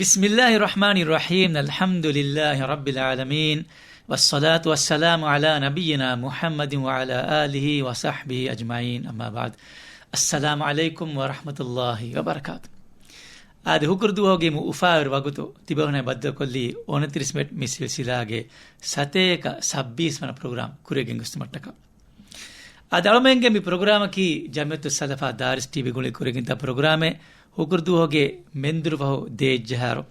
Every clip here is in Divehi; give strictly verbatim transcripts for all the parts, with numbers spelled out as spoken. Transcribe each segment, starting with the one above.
بسم الله الرحمن الرحيم. الحمد لله رب العالمين. والصلاة والسلام على نبينا محمد وعلى آله وصحبه أجمعين. أما بعد. السلام عليكم ورحمة الله وبركاته. އާދެ، ހުކުރު ދުވަހުގެ މި އުފާވެރި ވަގުތު ތިބޭފުޅުންނާ ބައްދަލުކޮށްލީ އުނަތިރީސް މިނެޓް މި ސިލްސިލާގެ ސަތޭކަ ސައްބީސް ވަނަ ޕްރޮގްރާމް ކުރިއަށް ގެންގޮސްދިނުމަށްޓަކާ. އަދި އަޅުމެންގެ މި ޕްރޮގްރާމަކީ ޖަމިއްޔަތުއްސަލަފާ ދާރިސް ޓީވީ ގުޅި ކުރިގެންދާ ޕްރޮގްރާމެއް. ހުކުރު ދުވަހުގެ މެންދުރުފަހު ދޭއްޖަހާރު.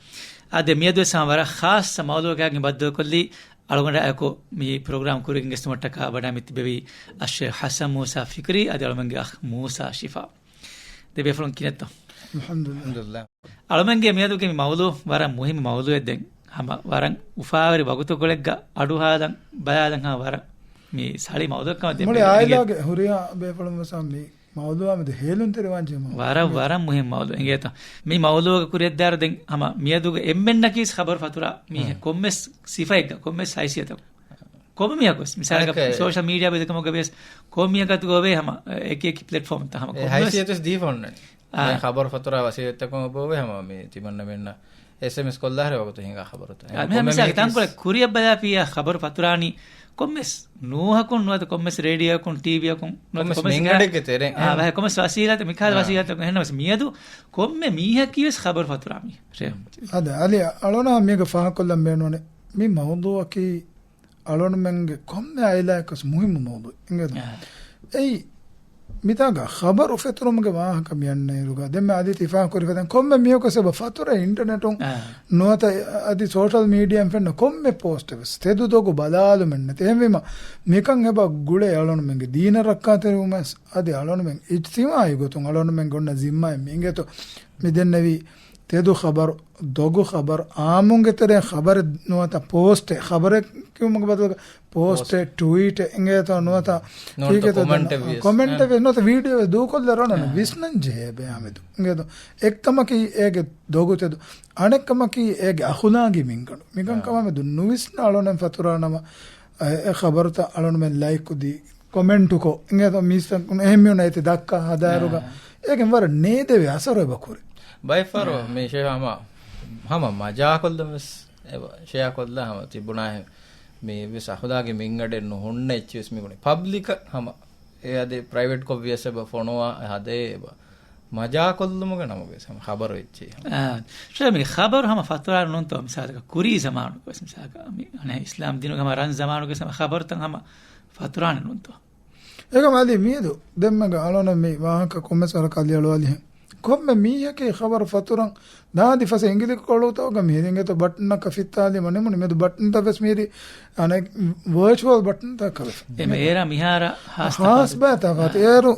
އާދެ، މިއަދުވެސް ހަމަ ވަރަށް ޚާއްޞަ މައުޟޫއަކާގެން ބައްދަލުކޮށްލީ އަޅުގަނޑާއެކު މި ޕްރޮގްރާމް ކުރިއަށް ގެންގޮސްދިނުމަށްޓަކާ ވަޑައިގެން މި ތިބެވީ އައްޝޭޚް ޙަސަން މޫސާ ފިކްރީ އަދި އަޅުމެންގެ އަޚް މޫސާ ޝިފާ. ދެބޭފުޅުން ކިހިނެއްތޯ؟ އަލްޙަމްދުލިއްލާހް. އަޅުމެންގެ މިއަދުގެ މި މައުޟޫ ވަރަށް މުހިއްމު މައުޟޫއެއް. ދެން ހަމަ ވަރަށް އުފާވެރި ވަގުތުކޮޅެއްގަ އަޑުހާލަން ބަލާލަން ހަމަ ވަރަށް މި ސަޅި މައުޟޫއެއް ކަމަށް މުޅި ދެން އާއިލާގެ ހުރިހާ ބޭފުޅުން ވެސް މި މައުޟޫއާ މެދު ހޭލުންތެރިވާން ޖެހުމަށް ވަރަށް، ވަރަށް މުހިއްމު މައުޟޫ އިނގޭތޯ. މި މައުޟޫއަކަށް ކުރިއަށްދާއިރު ދެން ހަމަ މިއަދުގެ އެންމެންނަކީ ވެސް ޚަބަރު ފަތުރާ މީހެއް ކޮންމެސް ސިފައެއްގަ، ކޮންމެސް ހައިސިއްޔަތަކު. ކޮންމެ މީހަކުވެސް، މިސާލަކަށް، ސޯޝަލް މީޑިއާ ބެލިކަމުގަ ވިޔަސް، ކޮންމެ މީހަކަށް ގޮވޭ ހަމަ އެކި އެކި ޕްލެޓްފޯމްތައް ހަމަ ހައިސިއްޔަތުވެސް ދީފަ އޮންނަނީ. އާ. ދެން ޚަބަރު ފަތުރާ ވަސީލަތްތަކުން އެބަ އޮވޭ ހަމަ މި ތިމަންނަމެންނަށް އެސްއެމްއެސް ކޮށްލާހަރެ ވަގުތު ހިނގާ ޚަބަރުތައް. އާ، މި މިސާލަކަށް ތަންކޮޅެއް ކުރިއަށް ބަލާފިއްޔާ ޚަބަރު ފަތުރާނީ ކޮންމެސް ނޫހަކުން ނުވަތަ ކޮންމެސް ރޭޑިއޯއަކުން، ޓީވީއަކުން ނުވަތަ ކޮންމެސް ކޮންމެސް މިންގަނޑެއްގެ ތެރެއިން. އާ، ކޮންމެސް ވަސީލަތައް، މިކަހަލަ ވަސީލަތަކުން. އެހެންނަމަވެސް މިއަދު ކޮންމެ މީހަކީވެސް ޚަބަރު ފަތުރާ މީހެއް. އަދި އަލި އަޅުނާ މީގަ ފާހަގަކޮށްލަން ބޭނުންވަނީ މި މައުޟޫއަކީ އަޅުންމެންގެ ކޮންމެ އާއިލާއަކަސް މުހިއްމު މައުޟޫއެއް އިނގޭތޯ. އާ. އެއީ މިތާގަ ޚަބަރު ފެތުރުމުގެ ވާހަކަ މިއަންނައިރުގަ ދެންމެ އަދި ތިފާ ކުރި ފަދައިން ކޮންމެ މީހަކުވެސް އެބަ ފަތުރަ އިންޓަނެޓުން އާ. ނުވަތަ އަދި ސޯޝަލް މީޑިއާއިން ފެންނަ ކޮންމެ ޕޯސްޓެއް ވެސް ތެދު ދޮގު ބަލާލުމެއް ނެތި. އެހެންވީމަ މިކަން އެބަ ގުޅޭ އަޅުންމެންގެ ދީނަށް ރައްކާތެރިވުމަށް އަދި އަޅުންމެން އިޖްތިމާޢީ ގޮތުން އަޅުންމެން އޮންނަ ޒިންމާއެއް މި އިނގޭތޯ. މި ދެންނެވީ ތެދު ޚަބަރު، ދޮގު ޚަބަރު، އާއްމުންގެ ތެރޭ ޚަބަރެއް ނުވަތަ ޕޯސްޓެއް، ޚަބަރެއް ކިޔުމުގެ ބަދަލުގަ ޕޯސްޓެއް، ޕޯސްޓް. ޓްވީޓެއް އިނގޭތޯ ނުވަތަ ނުވަތަ ކީކޭތޯ ކޮމެންޓެއް ދެން ވިޔަސް. ކޮމެންޓެއް އެ. ވިޔަސް ނުވަތަ ވީޑިއޯއެއް ދޫކޮށްލަ ރަނަނ އެ. ވިސްނަން ޖެހޭ ބެއާމެދު. އިނގޭތޯ އެއްކަމަކީ އޭގެ ދޮގު ތެދު. އަނެއްކަމަކީ އޭގެ އަޚުލާގީ މިންގަނޑު. މިކަން އެ. ކަމާމެދު ނުވިސްނާ އަޅުންނަށް ފަތުރާނަމަ އެ، އެ ޚަބަރުތައް އަޅުންމެން ލައިކު ދީ، ކޮމެންޓުކޮށް، އިނގޭތޯ މީސްތަކުން އެހެން މީހުން އޭތި ދައްކާ ހަދާއިރުގަ، އާ. އޭގެން ވަރަށް ނޭދެވޭ އަސަރު އެބަ ކުރި. ބައެއްފަހަރު އާ. މީ ޝޭހް ހަމަ، ހަމަ މަޖާކޮށްލަން ވެސް އެބަ ޝެއާ ކޮށްލާ ހަމަ ތިބުނާހެން މީ ވެސް އަޚުލާގީ މިންގަޑެއް ނުހުންނަ އެއްޗިވެސް މިބުނި. ޕަބްލިކަށް ހަމަ އެ އަދި ޕްރައިވެޓްކޮށް ވިޔަސް އެބަ ފޮނުވާ ހަދޭ އެބަ މަޖާކޮށްލުމުގެ ނަމުގަވެސް ހަމަ ޚަބަރު އެއްޗެއް ހަމަ. އާ، ޝޭ، މި ޚަބަރު ހަމަ ފަތުރާ ނޫންތޯ؟ މިސާލަކަށް ކުރީ ޒަމާނުގަވެސް މިސާލަކަށް މި އަނެއް އިސްލާމް ދީނުގެ ހަމަ ރަން ޒަމާނުގަވެސް ހަމަ ޚަބަރުތައް ހަމަ ފަތުރާނެ ނޫންތޯ؟ އެކަމަ އަލީ މިއަދު ދެންމެގަ އަޅުނަ މި ވާހަކަ ކޮންމެސް ވަރަކަށް އަލިއަޅުވާލިހެން. ކޮންމެ މީހަކީ ޚަބަރު ފަތުރަން ދާދި ފަސް އިނގިލި ކޮޅުތަކުގަ މިހިރީ އިނގޭތޯ ބަޓްނަކަށް ފިއްތާލީމަ ނިމުނީ. މެދު ބަޓްންތައް ވެސް މިހިރީ އަނެއް ވަރޗުއަލް ބަޓްންތަކަށް ވެފަ. އެ މޭރާ މިހާރަ ހާސް ތަފާތު. ހާސް ބައި ތަފާތު. އާ. އޭރު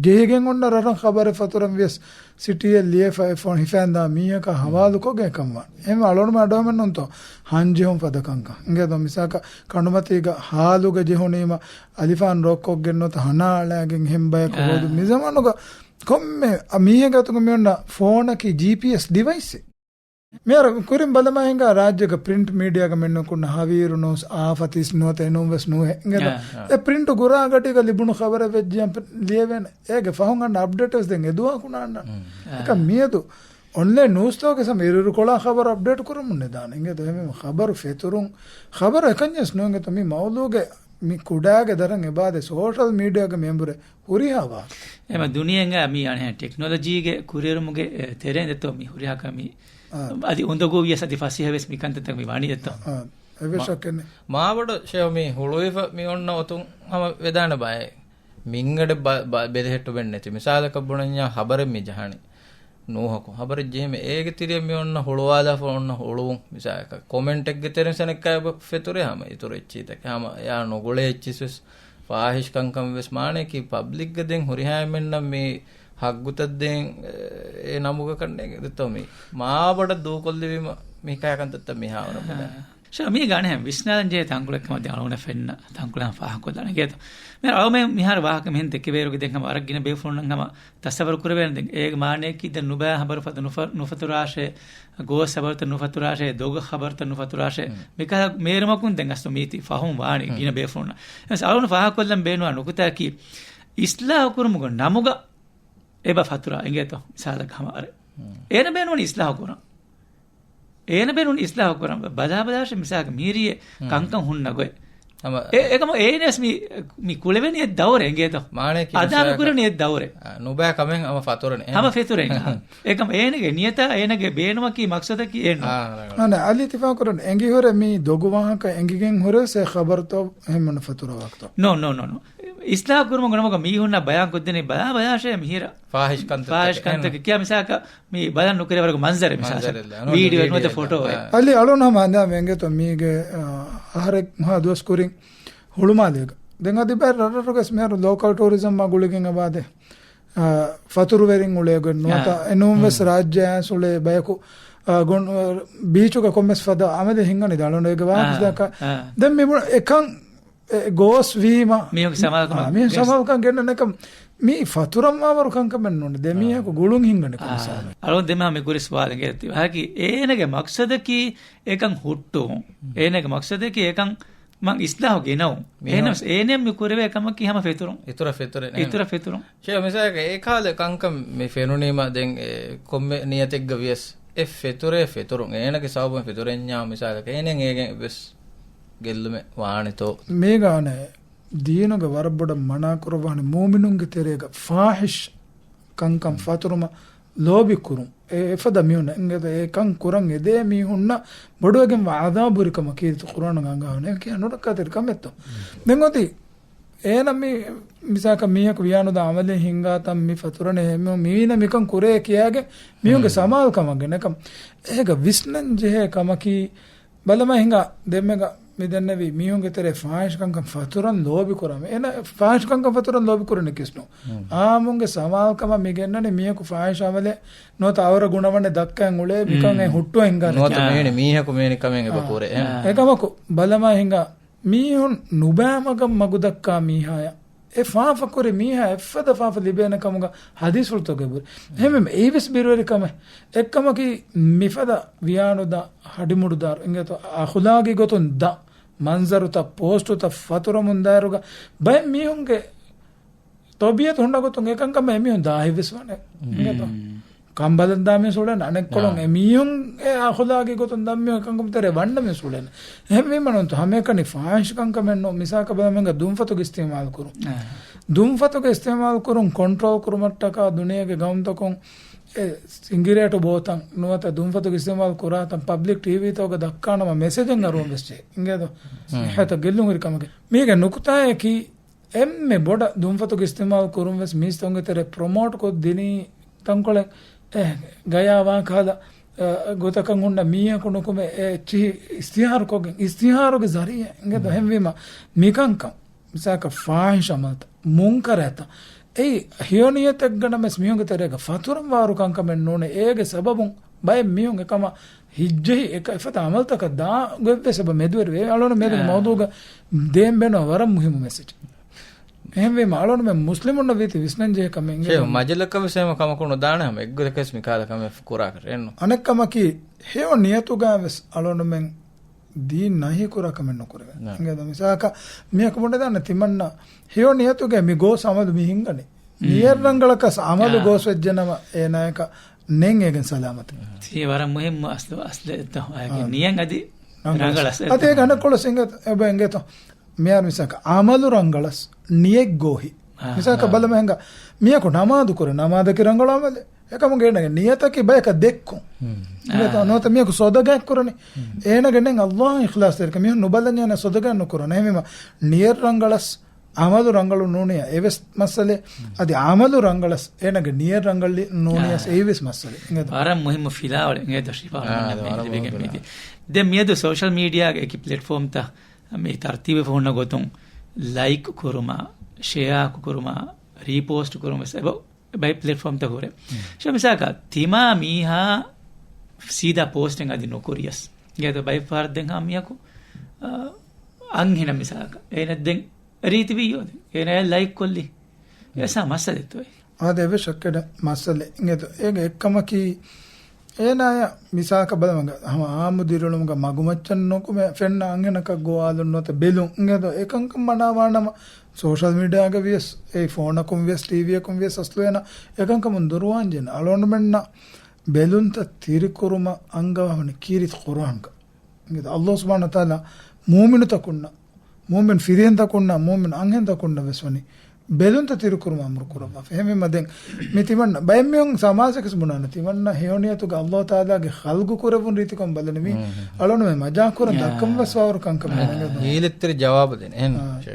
ޖެހިގެން އޮންނަ ރަށަށް ޚަބަރެއް ފަތުރަން ވިޔަސް ސިޓީއެއް ލިޔެފަ އެ ފޯން ހިފައިންދާ މީހަކާ ހަވާލުކޮށްގެން ކަންވާނެ. އެހެން އަޅުންމެ އަޑުއެހެމެއް ނޫންތޯ ހަންޖެހުން ފަދަ ކަންކަން. އިނގޭތޯ މިސާލަކަށް ކަނޑުމަތީގަ ހާލުގަ ޖެހުނީމަ އަލިފާން ރޯކޮށްގެން ނުވަތަ ހަނާ އަޅާގެން އެހެން ބަޔަކު އާ. ހޯދު. މި ޒަމާނުގަ ކޮންމެ މީހެއްގެ އަތުގަ މިއޮންނަ ފޯނަކީ ޖީޕީއެސް ޑިވައިސްއެއް. މިހާރު ކުރިން ބަލަމާ ހިނގާ ރާއްޖޭގަ ޕްރިންޓް މީޑިއާގަ މެންނަކުންނަ ހަވީރު ނޫސް އާފަތިސް ނުވަތަ އެނޫން ވެސް ނުވޭ. އިނގޭތޯ؟ އާ. އެ ޕްރިންޓު ގުރާގަޑީގަ ލިބުނު ޚަބަރެއް ވެއްޖިއްޔާ ލިޔެވޭނެ. އޭގެ ފަހުން އަންނަ އަޕްޑޭޓް ވެސް ދެން އެދުވަހަކު ނާންނަ. އާ. އެކަމް މިއަދު އޮންލައިން ނޫސްތަކުގެ ސަމް އިރުއިރުކޮޅާ ޚަބަރު އަޕްޑޭޓް ކުރަމުން ނެދާނެ. އިނގޭތޯ އެހެންވީމަ ޚަބަރު ފެތުރުން، ޚަބަރު އެކަންޏެސް ނޫންގޭތޯ މި މައުޟޫގެ މި ކުޑައިގެ ދަރަން އެބާދެ ސޯޝަލް މީޑިއާގެ މެންބަރެއް ހުރިހާ ވާހަކަ. އެމަ ދުނިޔެއިން މި އަނެއް ޓެކްނޮލޮޖީގެ ކުރިއެރުމުގެ، އެ، ތެރޭ ދެތޯ މި ހުރިހާ ކަމީ. އާ. އަދި އުނދަގޫ ވިޔަސް އަދި ފަސޭހަ ވެސް މި ކަންތައްތައް މި ވަނީ ދެތޯ. އާ. އެވެސް މާ-، ޝައްކެއް ނެތް. މާބޮޑު ޝެއު މި ހުޅުވިފަ މި އޮންނަ އޮތުން ހަމަ ވެދާނެ ބައެއް. މިންގަޑެއް ބަ-، ބަ-، ބެލެހެއްޓުމެއް ނެތި. މިސާލަކަށް ބުނަންޏާ ހަބަރެއް މި ޖަހަނީ. ނޫހަކު ހަބަރެއް ޖެހީމަ އޭގެ ތިރިއަށް މި އޮންނަ ހުޅުވާލާފަ އޮންނަ ހުޅުވުން މިސާލަކަށް ކޮމެންޓެއްގެ ތެރެއިން ސަނެއްކާ އެބަ ފެތުރޭ ހަމަ އިތުރު އެއްޗިތަކެއް ހަމަ އެއާ ނުގުޅޭ އެއްޗިސް ވެސް ފާހިޝް ކަންކަން ވެސް މާނަޔަކީ ޕަބްލިކްގަ ދެން ހުރިހާ އެންމެންނަށް މި ހައްގުތައް ދޭން އެ ނަމުގަ ކަންނޭނގެ ދެތޯ މި މާބޮޑަށް ދޫކޮށްލެވީމަ މި ކަހަ ކަންތައްތައް މިހާވަރަށް ބުނެ. ޝާ، މީގަ އަނެއް ވިސްނާލަން ޖެހޭ ތަންކޮޅެއް ކަމަށް ދެން އަޅުގަނޑަށް ފެންނަ ތަންކޮޅެއް ފާހަގަކޮށްލާނެ އިނގޭތޯ. މި އަޅުމެން މިހާރު ވާހަކަ މިހެން ދެކެވޭއިރުގަ ދެން ހަމަ ވަރަށް ގިނަ ބޭފުޅުންނަށް ހަމަ ތަސައްވަރު ކުރެވޭނެ ދެން އޭގެ މާނަޔަކީ ދެން ނުބައި ހަބަރު ފަދަ ނުފަ-، ނުފަތުރާށޭ، ގޯސް ހަބަރުތައް ނުފަތުރާށޭ، ދޮގު ހަބަރުތައް ނުފަތުރާށޭ. މިކަހަލަ މޭރުމަކުން ދެން އަސްލު މީތި ފަހުން ވާނީ ގިނަ ބޭފުޅުންނަށް. އަޅުގަނޑު ފާހަގަކޮށްލަން ބޭނުންވާ ނުކުތާއަކީ އިސްލާހު ކުރުމުގެ ނަމުގަ އެބަ ފަތުރާ އިނގޭތޯ މިސާލަކަށް ހަމަ އަރެ. އޭނަ ބޭނުންވަނީ އިސްލާހު ކުރަން. އޭނަ ބޭނުން އިސްލާހު ކުރަން. ބަލާ ބަލާށޭ މިސާލަކަށް މީރީ ކަންކަން ހުންނަ ގޮތް. އެ-، އެކަމަ އޭނަސް މި، މި ކުޅެވެނި އެއް ދައުރެއް އެނގޭތޯ. އަދާ މި ކުރެވެނި އެއް ދައުރެއް. ނުބައި ކަމެއް ހަމަ ފަތުރަން. ހަމަ ފެތުރެން. އެކަމަ އޭނަގެ ނިޔަތާ، އޭނަގެ ބޭނުމަކީ، މަޤްޞަދަކީ އެއްނޫން. އަނެ އަލީ ތިފާ ކުރަން އެނގި ހުރެ މި ދޮގު ވާހަކަ އެނގިގެން ހުރެސް އެ ޚަބަރުތޯ އެހެން ފަތުރަ ވަޤްތު. ނޯ، ނޯ، ނޯ، ނޯ. އިސްލާހު ކުރުމުގެ ނަމުގަ މީހުންނަށް ބަޔާން ކޮށްދެނީ ބަލާ ބަލާށޭ މިހިރަ. ފާހިޝް ކަންތައް. ފާހިޝް ކަންތަކެއް ކިޔާ މިސާލަކަށް މި ބަލަން ނުކުރޭ ވަރަކު މަންޒަރެއް މިސާލަކަށް. މީޑިއޯ ނުވަތަ ފޮޓޯއެއް. އަލި އަޅުން ހަމަ އަންދާ މެންގެތޯ މީގެ، އަ، އަހަރެއް މަހާ ދުވަސް ކުރިން ހުޅުމާލޭގަ. ދެން އަދި ބައެއް ރަށްރަށުގަސް މިހާރު ލޯކަލް ޓޫރިޒަމް މަގުޅިގެން އަބާދެ، އަ، ފަތުރުވެރިން އުޅޭގޮތް ނުވަތަ އެނޫން ވެސް ރާއްޖެ އައިސް އުޅޭ ބަޔަކު، އަ، ގޮން-، އަ، ބީޗުގަ ކޮންމެސް ފަދަ އަމަލެއް ހިނގަނީ ދަޅުނޑޭގެ ވާހަކަ. ދެން މި އެކަން އެ ގޯސް ވީމަ، މީހުންގެ ސަމާލުކަމަށް އާ، މީހުން ގެން- ސަމާލުކަން ގެންނަން އެކަމް މީ ފަތުރަން ވާވަރު ކަންކަމެއް ނޫން. ދެ މީހަކު ގުޅުން ހިންގަނިކޮށް އާ، މިސާލެއް. އަޅުން ދެމާ މި ކުރި ސުވާލެއް ގެ އަތި ވާހަކީ އޭނަގެ މަޤްޞަދަކީ އެކަން ހުއްޓުވުން. އޭނަގެ މަޤްޞަދަކީ އެކަން މަން އިސްލާހު ގެނައުން. މީހުން އޭނަ އޭނަ މި ކުރެވޭ ކަމަކީ ހަމަ ފެތުރުން. އިތުރަށް ފެތުރެއް ނޭނގެ. އިތުރަށް ފެތުރުން. ޝޭ މިސާލަކަށް އެ ކާލެ ކަންކަން މި ފެނުނީމަ ދެން އެ ކޮންމެ ނިޔަތެއްގަ ވިޔަސް އެ ފެތުރޭ ފެތުރުން. އޭނަގެ ސަބަބުން ފެތުރެންޏާ މިސާލަކަށް އޭނަ އޭގެން އެއްވެސް ގެއްލުމެއް ވާނެތޯ؟ މީގާ އަނެއް ދީނުގެ ވަރަށް ބޮޑަށް މަނާ ކުރައްވާނެ މޫމިނުންގެ ތެރޭގަ ފާހިޝް ކަންކަން ފަތުރުމަށް ލޯބި ކުރުން. އެ އެފަދަ މީހުން އެނގޭތަ އެ ކަން ކުރަން އެދޭ މީހުންނަށް ބޮޑުވެގެންވާ ޢަޛާބު ހުރި ކަމަކީ ޤުރްއާނުގަ އަންގާނެ ކިޔާ ނުރައްކާތެރި ކަމެއްތޯ؟ ދެން އޮތީ އޭނަ މި މިސާކަށް މީހަކު ވިޔާނުދާ އަމަލެއް ހިންގާތަން މި ފަތުރަނެ އެމީހުން މީނަ މިކަން ކުރޭ ކިޔާގެ މީހުންގެ ސަމާލުކަމަށް ގެނެކަމް. އޭގަ ވިސްނަން ޖެހޭ ކަމަކީ ބަލަމާ ހިނގާ ދެންމެގަ މި ދެންނެވި މީހުންގެ ތެރޭ ފާހިޝްކަންކަން ފަތުރަން ލޯބި ކުރާމެ. އޭނަ ފާހިޝްކަންކަން ފަތުރަން ލޯބި ކުރަނީ ކިސްނު. އާމުންގެ ސަމާލުކަމަށް މި ގެންނަނީ މީހަކު ފާހިޝް އަމަލެއް ނުވަތަ އަވަރަ ގުނަވަނެއް ދައްކައިން އުޅޭ މިކަން އެ ހުއްޓުވަ ހިނގާނެ. ނުވަތަ މީނި މީހަކު މީނި ކަމެއް އެބަ ކުރޭ. އެކަމަކު ބަލަމާ ހިނގާ މީހުން ނުބައި މަގަށް މަގުދައްކާ މީހާޔަށް އެ ފާފަކުރި މީހާ އެއްފަދަ ފާފަ ލިބޭނެ ކަމުގަ ޙަދީޘްފުޅުތަކެއް ބުރި. އެހެންވީމަ އެއީވެސް ބިރުވެރި ކަމެއް. އެއްކަމަކީ މިފަދަ ވިޔާނުދާ ހަޑިމުޑުދާރު އިނގޭތޯ އަޚުލާގީ ގޮތުން ދާ މަންޒަރުތައް ޕޯސްޓުތައް ފަތުރަމުން ދާއިރުގަ ބައެއް މީހުންގެ ތަބީޢަތު ހުންނަ ގޮތުން އެކަންކަމަށް އެމީހުން ދާހިތްވެސް ވާނެ. އިނގޭތޯ؟ ކަނބަލަށް ދާ މީހުން އުޅޭނެ އަނެއްކޮޅުން އެމީހުން އެ އަޚުލާގީ ގޮތުން ދަން މީހުން އެކަންކަމު ތެރޭ ވަންނަ މީހުން އުޅޭނެ. އެހެންވީމަ ނޫންތޯ ހަމައެކަނި ފާހިޝް ކަންކަމެއް ނޫން. މިސާލަކަށް ބަލަމެންގަ ދުންފަތުގެ އިސްތިޢުމާލު ކުރުން. ދުންފަތުގެ އިސްތިޢުމާލު ކުރުން ކޮންޓްރޯލް ކުރުމަށްޓަކާ ދުނިޔޭގެ ގައުމުތަކުން އެ ސިނގިރޭޓު ބޯތަން ނުވަތަ ދުންފަތުގެ އިސްތިޢުމާލު ކުރާތަން ޕަބްލިކް ޓީވީތަކުގަ ދައްކާނަމަ މެސެޖެއް އަރުވަން ވެސް ޖެހޭ. އިނގޭތޯ؟ ހުން. ހަތަ ގެއްލުން ހުރި ކަމެކޭ. މީގެ ނުކުތާއަކީ އެންމެ ބޮޑަށް ދުންފަތުގެ އިސްތިޢުމާލު ކުރުން ވެސް މީސްތަކުންގެ ތެރޭ ޕްރޮމޯޓް ކޮށްދިނީ ތަންކޮޅެއް އެ ގަޔާ ވާ ކަހަލަ، އަ، ގޮތަކަށް ހުންނަ މީހަކު ނުކުމެ އެ އެއްޗިހި އިސްތިހާރު ކޮށްގެން އިސްތިހާރުގެ ޒަރީއެއް އިނގޭތޯ؟ ހުން. ހެންވީމަ މިކަންކަން މިސާކަށް ފާހިޝް އަމަލްތައް، މުންކަރާތައް، އެއީ ހެޔޮ ނިޔަތެއްގަނޑަމެސް މީހުންގެ ތެރޭގަ ފަތުރަން ވާރު ކަންކަމެއް ނޫނޭ. އޭގެ ސަބަބުން ބައެއް މީހުން އެކަމަށް ހިއްޖެހި އެކަ އެފަދަ އަމަލްތަކަށް ދާ ގޮތްވެސް އެބަ މެދުވެރިވޭ. އަޅުން މޭދުގެ އާ. މައުޟޫގަ ދޭން ބޭނުން ވަރަށް މުހިއްމު މެސެޖް. އެހެންވީމަ އަޅުންމެން މުސްލިމުންނަށް ވީތީ ވިސްނަން ޖެހޭ ކަމެއް އިނގޭ. މަޖަލަކަށް ވެސް އެހެން ކަމަކު ނުދާނެ ހަމަ އެއްގޮތަކަށް މިކަހަލަ ކަމެއް ކުރާކަށް އެއްނު. އަނެއްކަމަކީ ހެޔޮ ނިޔަތުގައި ވެސް އަޅުންމެން ދީން ނަހީ ކުރާ ކަމެއް ނުކުރެވޭ. ނާ. އިނގޭތޯ މިސާލަކަށް މީހަކު ބުނެދާނެ ތިމަންނަ ހެޔޮ ނިޔަތުގައި މި ގޯސް އަމަލު މި ހިންގަނީ. މް. ނިޔަތް ރަނގަޅަކަސް އަމަލު އާ. ގޯސް ވެއްޖެނަމަ އޭނާޔަކަށް ނެތް އޭގެން ސަލާމަތެއް. ތީ ވަރަށް މުހިއްމު އަސްލު، އަސްލެއްތޯ. އާ. ނިޔަތް އަދި ރަނގަޅަސް. އަދި އޭގެ އަނެއްކޮޅަސް އިނގޭތޯ، އެބަ އިނގޭތޯ. މިހާރު މިސާލަކަށް އަމަލު ރަނގަޅަސް ނިޔަތް ގޯހި. އާ، މިސާލަކަށް އާ. ބަލަމެންގަ މީހަކު ނަމާދު ކުރޭ، ނަމާދަކީ ރަނގަޅު އަމަލެއް. އެކަމުގެ އޭނަގެ ނިޔަތަކީ ބަޔަކަށް ދެއްކުން. މް. އިނގޭތޯ؟ އާ. ނުވަތަ މީހަކު ޞަދަގާތް ކުރަނީ. މް. އޭނަގެ ނެތް ﷲ އިޚްލާޞްތެރިކަން. މީހުން ނުބަލަންޏާ އޭނަ ޞަދަގާތް ނުކުރަން. އެހެންވީމަ ނިޔަތް ރަނގަޅަސް އަމަލު ރަނގަޅު ނޫނިޔާ އެވެސް މައްސަލެއް. މް. އަދި އަމަލު ރަނގަޅަސް އޭނަގެ ނިޔަތް ރަނގަޅު ނޫނިޔާ އާ. އެއީވެސް މައްސަލެއް. އިނގޭތޯ؟ ވަރަށް މުހިއްމު ފިލާވަޅެއް އިނގޭތޯ ޝިފާ އާ، އަޅުގަނޑު ވަރަށް މެހެދިވެގެން މުހިއްމު މީތި. ފިލާވަޅެއް. ދެން މިއަދު ސޯޝަލް މީޑިއާގެ އެކި ޕްލެޓްފޯމްތައް މި ތަރްތީބެއް ހުންނަ ގޮތުން ލައިކް ކުރުމާ، ޝެއާ ކުރުމާ، ރީޕޯސްޓް ކުރުމަށް ވެސް އެބަ ބައި ޕްލެޓްފޯމްތައް ހުރޭ. މް. ޝޯ މިސާލަކަށް ތިމާ މީހާ ސީދާ ޕޯސްޓެއް އަދި ނުކުރިޔަސް. އިނގޭތޯ ބައި ފަހަރު ދެން ހަމަ މީހަކު، އާ، އަންހެނަށް މިސާލަކަށް. އޭނަ ދެން ރީތި ވިއްޔޯ ދެން. އޭނަ ލައިކް ކޮށްލި. މް. އެސާ މައްސަލައެއްތޯ އެ؟ އާދެ، އެވެސް އެއްކަޑަ މައްސަލައެއް. އިނގޭތޯ އޭގެ އެއްކަމަކީ އޭނާޔަށް މިސާލަކަށް ބަލަމަން ހަމަ އާއްމު ދިރިއުޅުމުގަ މަގުމައްޗަށް ނުކުމެ ފެންނަ އަންހެނަކަށް ގޮވާލުން ނުވަތަ ބެލުން. އިނގޭތޯ އެކަންކަން މަނާވާނަމަ ސޯޝަލް މީޑިއާގަ ވިޔަސް، އެ ފޯނަކުން ވިޔަސް، ޓީވީއަކުން ވިޔަސް އަސްލު އޭނަ އެކަންކަމުން ދުރުވާން ޖެހޭނެ. އަޅުގަނޑުމެންނަށް ބެލުންތައް ތިރިކުރުމަށް އަންގަވާ ހުންނަ ކީރިތި ޤުރުއާންގަ. އިނގޭތޯ؟ އައްލާހު ސުބްޙާނަހު ވަތަޢާލާ މުއުމިނުތަކުންނަށް، މުއުމިން ފިރިހެންތަކުންނަށް، މުއުމިން އަންހެންތަކުންނަށް ވެސް ވަނީ ބެލުންތައް ތިރިކުރުމަށް އަމުރު ކުރައްވާފަ. އެހެންވީމަ ދެން މި ތިމަންނަ ބައެއް މީހުން ސަމާޖަކަސް ބުނާނެ، ތިމަންނަ ހެޔޮނިޔަތުގަ އައްލާހު ތަޢާލާގެ ޚަލްޤު ކުރެވުން ރީތިކޮން ބަލަނީ މީ އަޅުނުމެ މަޖާކުރަން ދައްކަން ވެސް ވާވަރު ކަންކަމެއް ނޭނގެ. ހީލެއްތެރި ޖަވާބު ދޭނެ. އެހެން. އާ. ޝޭ.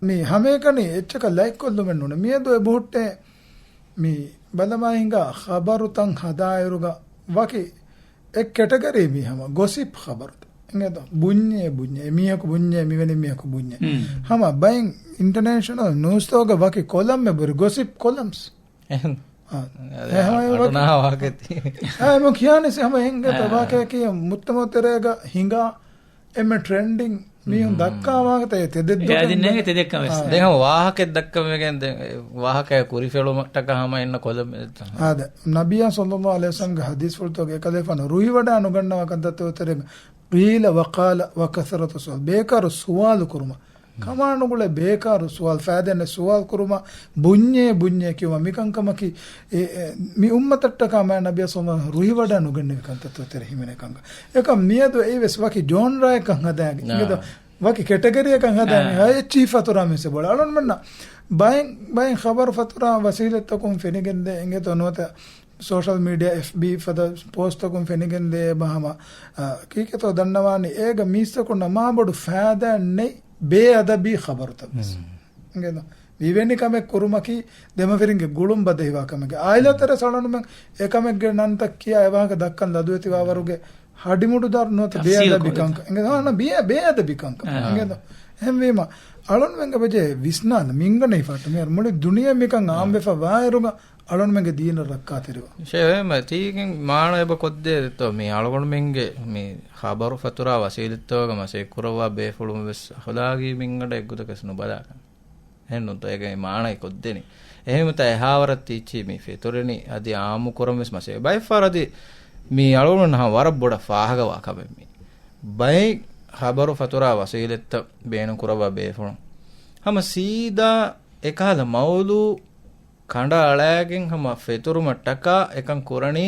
މި ހަމައެކަނި އެއްޗަކަށް ލައިކް ކޮށްލުމެއް ނޫނެ. މިއަދު އެބަހުއްޓޭ މި ބަލަމާ ހިނގާ ޚަބަރުތައް ހަދާއިރުގަ ވަކި އެއް ކެޓަގަރީ މީ ހަމަ ގޮސިޕް ޚަބަރުތައް. އިނގޭތޯ؟ ބުންޏޭ ބުންޏޭ، މީހަކު ބުންޏޭ، މިވެނި މީހަކު ބުންޏޭ. ހަމަ ބައެއް އިންޓަރނޭޝަނަލް ނޫސްތަކުގަ ވަކި ކޮލަމް އެބަހުރި ގޮސިޕް ކޮލަމްސް. އެހެން. އާ. އަދި އެހެން އަ-، ވަކި-، އަޑުނާ ވާހަކަ ތި-، އާ، އެމަ ކިޔާނެސް ހަމަ އެހެން އާ. ވާހަކައަކީ މުޖްތަމަޢު ތެރޭގަ ހިނގާ އެންމެ ޓްރެންޑިން މީހުން ދައްކާ ވާހަކަތައް ތެދެއް އެ އަދި ދޮގެއް ނޭނގެ ނޫން. ތެދެއްކަމެސް. އާ. ދެން ހަމަ ވާހަކައެއް ދައްކަމެގެން ދެން ވާހަކައެއް ކުރިފެޅުމަށްޓަކާ ހަމަ އިންނަ ކޮލަމް އެއްތަ؟ އާދެ، ނަބިއްޔާ ޞައްލައްލާހު ޢަލައިހި ވަސައްލަމްގެ ޙަދީޘްފުޅުތަކުގަ އެކަލޭފާނު ރުހިވަޑާ ނުގަންނަވާ ކަންތައްތަކުގެ ތެރޭގަ ޤީލަ ވަޤާލަ ވަކަސްރަތު ސުއާލް. ބޭކާރު ސުވާލު ކުރުމަށް. ކަމާނުގުޅޭ ބޭކާރު ސުވާލު، ފައިދައެއް ސުވާލު ކުރުމަށް ބުންޏޭ ބުންޏޭ ކިޔުމަށް. މިކަންކަމަކީ އެ، އެ، މި އުއްމަތަށްޓަކާ މާ ނަބިއްޔާ ޞައްލައްލާހު ރުހިވަޑާ ނުގެންނެވި ކަންތައްތައް ތެރެ ހިމެނޭ ކަންކަން. އެކަމް މިއަދު އެއީވެސް ވަކި ޖޯންރާއެއްކަން ހަދާގެން. އާ. އިނގޭތޯ؟ ވަކި ކެޓަގަރީއަކަށް ހަދާ އާ. އެއްޗިހި ފަތުރާ މިސް ބޮޑ އަޅުންމެންނަށް ބައެއް، ބައެއް ޚަބަރު ފަތުރާ ވަސީލަތްތަކުން ފެނިގެންދޭ އިނގޭތޯ ނުވަތަ ސޯޝަލް މީޑިއާ އެފް ބީ ފަދަ ޕޯސްޓަކުން ފެނިގެންދޭ އެބަ ހަމަ، އާ، ކީކޭތޯ ދަންނަވާނީ އޭގަ މީސްތަކުންނަށް މާ ބޮޑު ފައިދާ ނެތް ބޭއަދަބީ ޚަބަރުތައް ވެސް. އިނގޭތޯ މިވެނި ކަމެއް ކުރުމަކީ ދެމަފިރިންގެ ގުޅުން ބަދަހިވާ ކަމެއްގެ. އާއިލާ ތެރޭ އަޅުންމެން އެކަމެއްގެ ނަންތައް ކިޔާ އެވާހަކަ ދައްކަން ލަދުވެތިވާވަރުގެ ހަޑިމުޑުދާރު ނުވަތަ ތަފްސީލް ބޭއަދަބި ކޮށް ކަންކަން. އިނގޭ، ހަނަ ބޭ-، ބޭއަދަބި ކަންކަން. އާ. އިނގޭތޯ؟ އެހެންވީމަ، އަޅުންމެންގެ ބެޖޭ ވިސްނާލަ މިންގަނޑައިފައްޓަ މިހާރު މުޅި ދުނިޔެ މިކަން އާ. އާންވެފަ ވާއިރުގަ އަޅުންމެންގެ ދީނަށް ރައްކާތެރިވާ. ޝޭ، އެހެންމަ ތީގެން މާނަ އެބަ ކޮށްދޭ ދެއްތޯ މި އަޅުގަނޑުމެންގެ މި ޚަބަރު ފަތުރާ ވަސީލަތްތަކުގަ މަސައްކަތް ކުރައްވާ ބޭފުޅުން ވެސް އަޚުލާގީ މިންގަނޑަށް އެއްގޮތަކަސް ނުބަލާކަން. އެހެންނުތަ އޭގެ މާނައި ކޮށްދެނީ. އެހެންމަތާ އެހާވަރަށް ތީއްޗި މި ފެތުރެނީ އަދި އާއްމު ކުރަން ވެސް މަސައްކަތް. ބައެއްފަހަރަށް އަދި މި އަޅުގަނޑު ހަމަ ވަރަށް ބޮޑަށް ފާހަގަވާ ކަމެއް މީ. ބައެއް ޚަބަރު ފަތުރާ ވަސީލަތްތައް ބޭނުން ކުރައްވާ ބޭފުޅުން ހަމަ ސީދާ އެކަހަލަ މައުޟޫ ކަނޑައަޅާގެން ހަމަ ފެތުރުމަށްޓަކާ އެކަން ކުރަނީ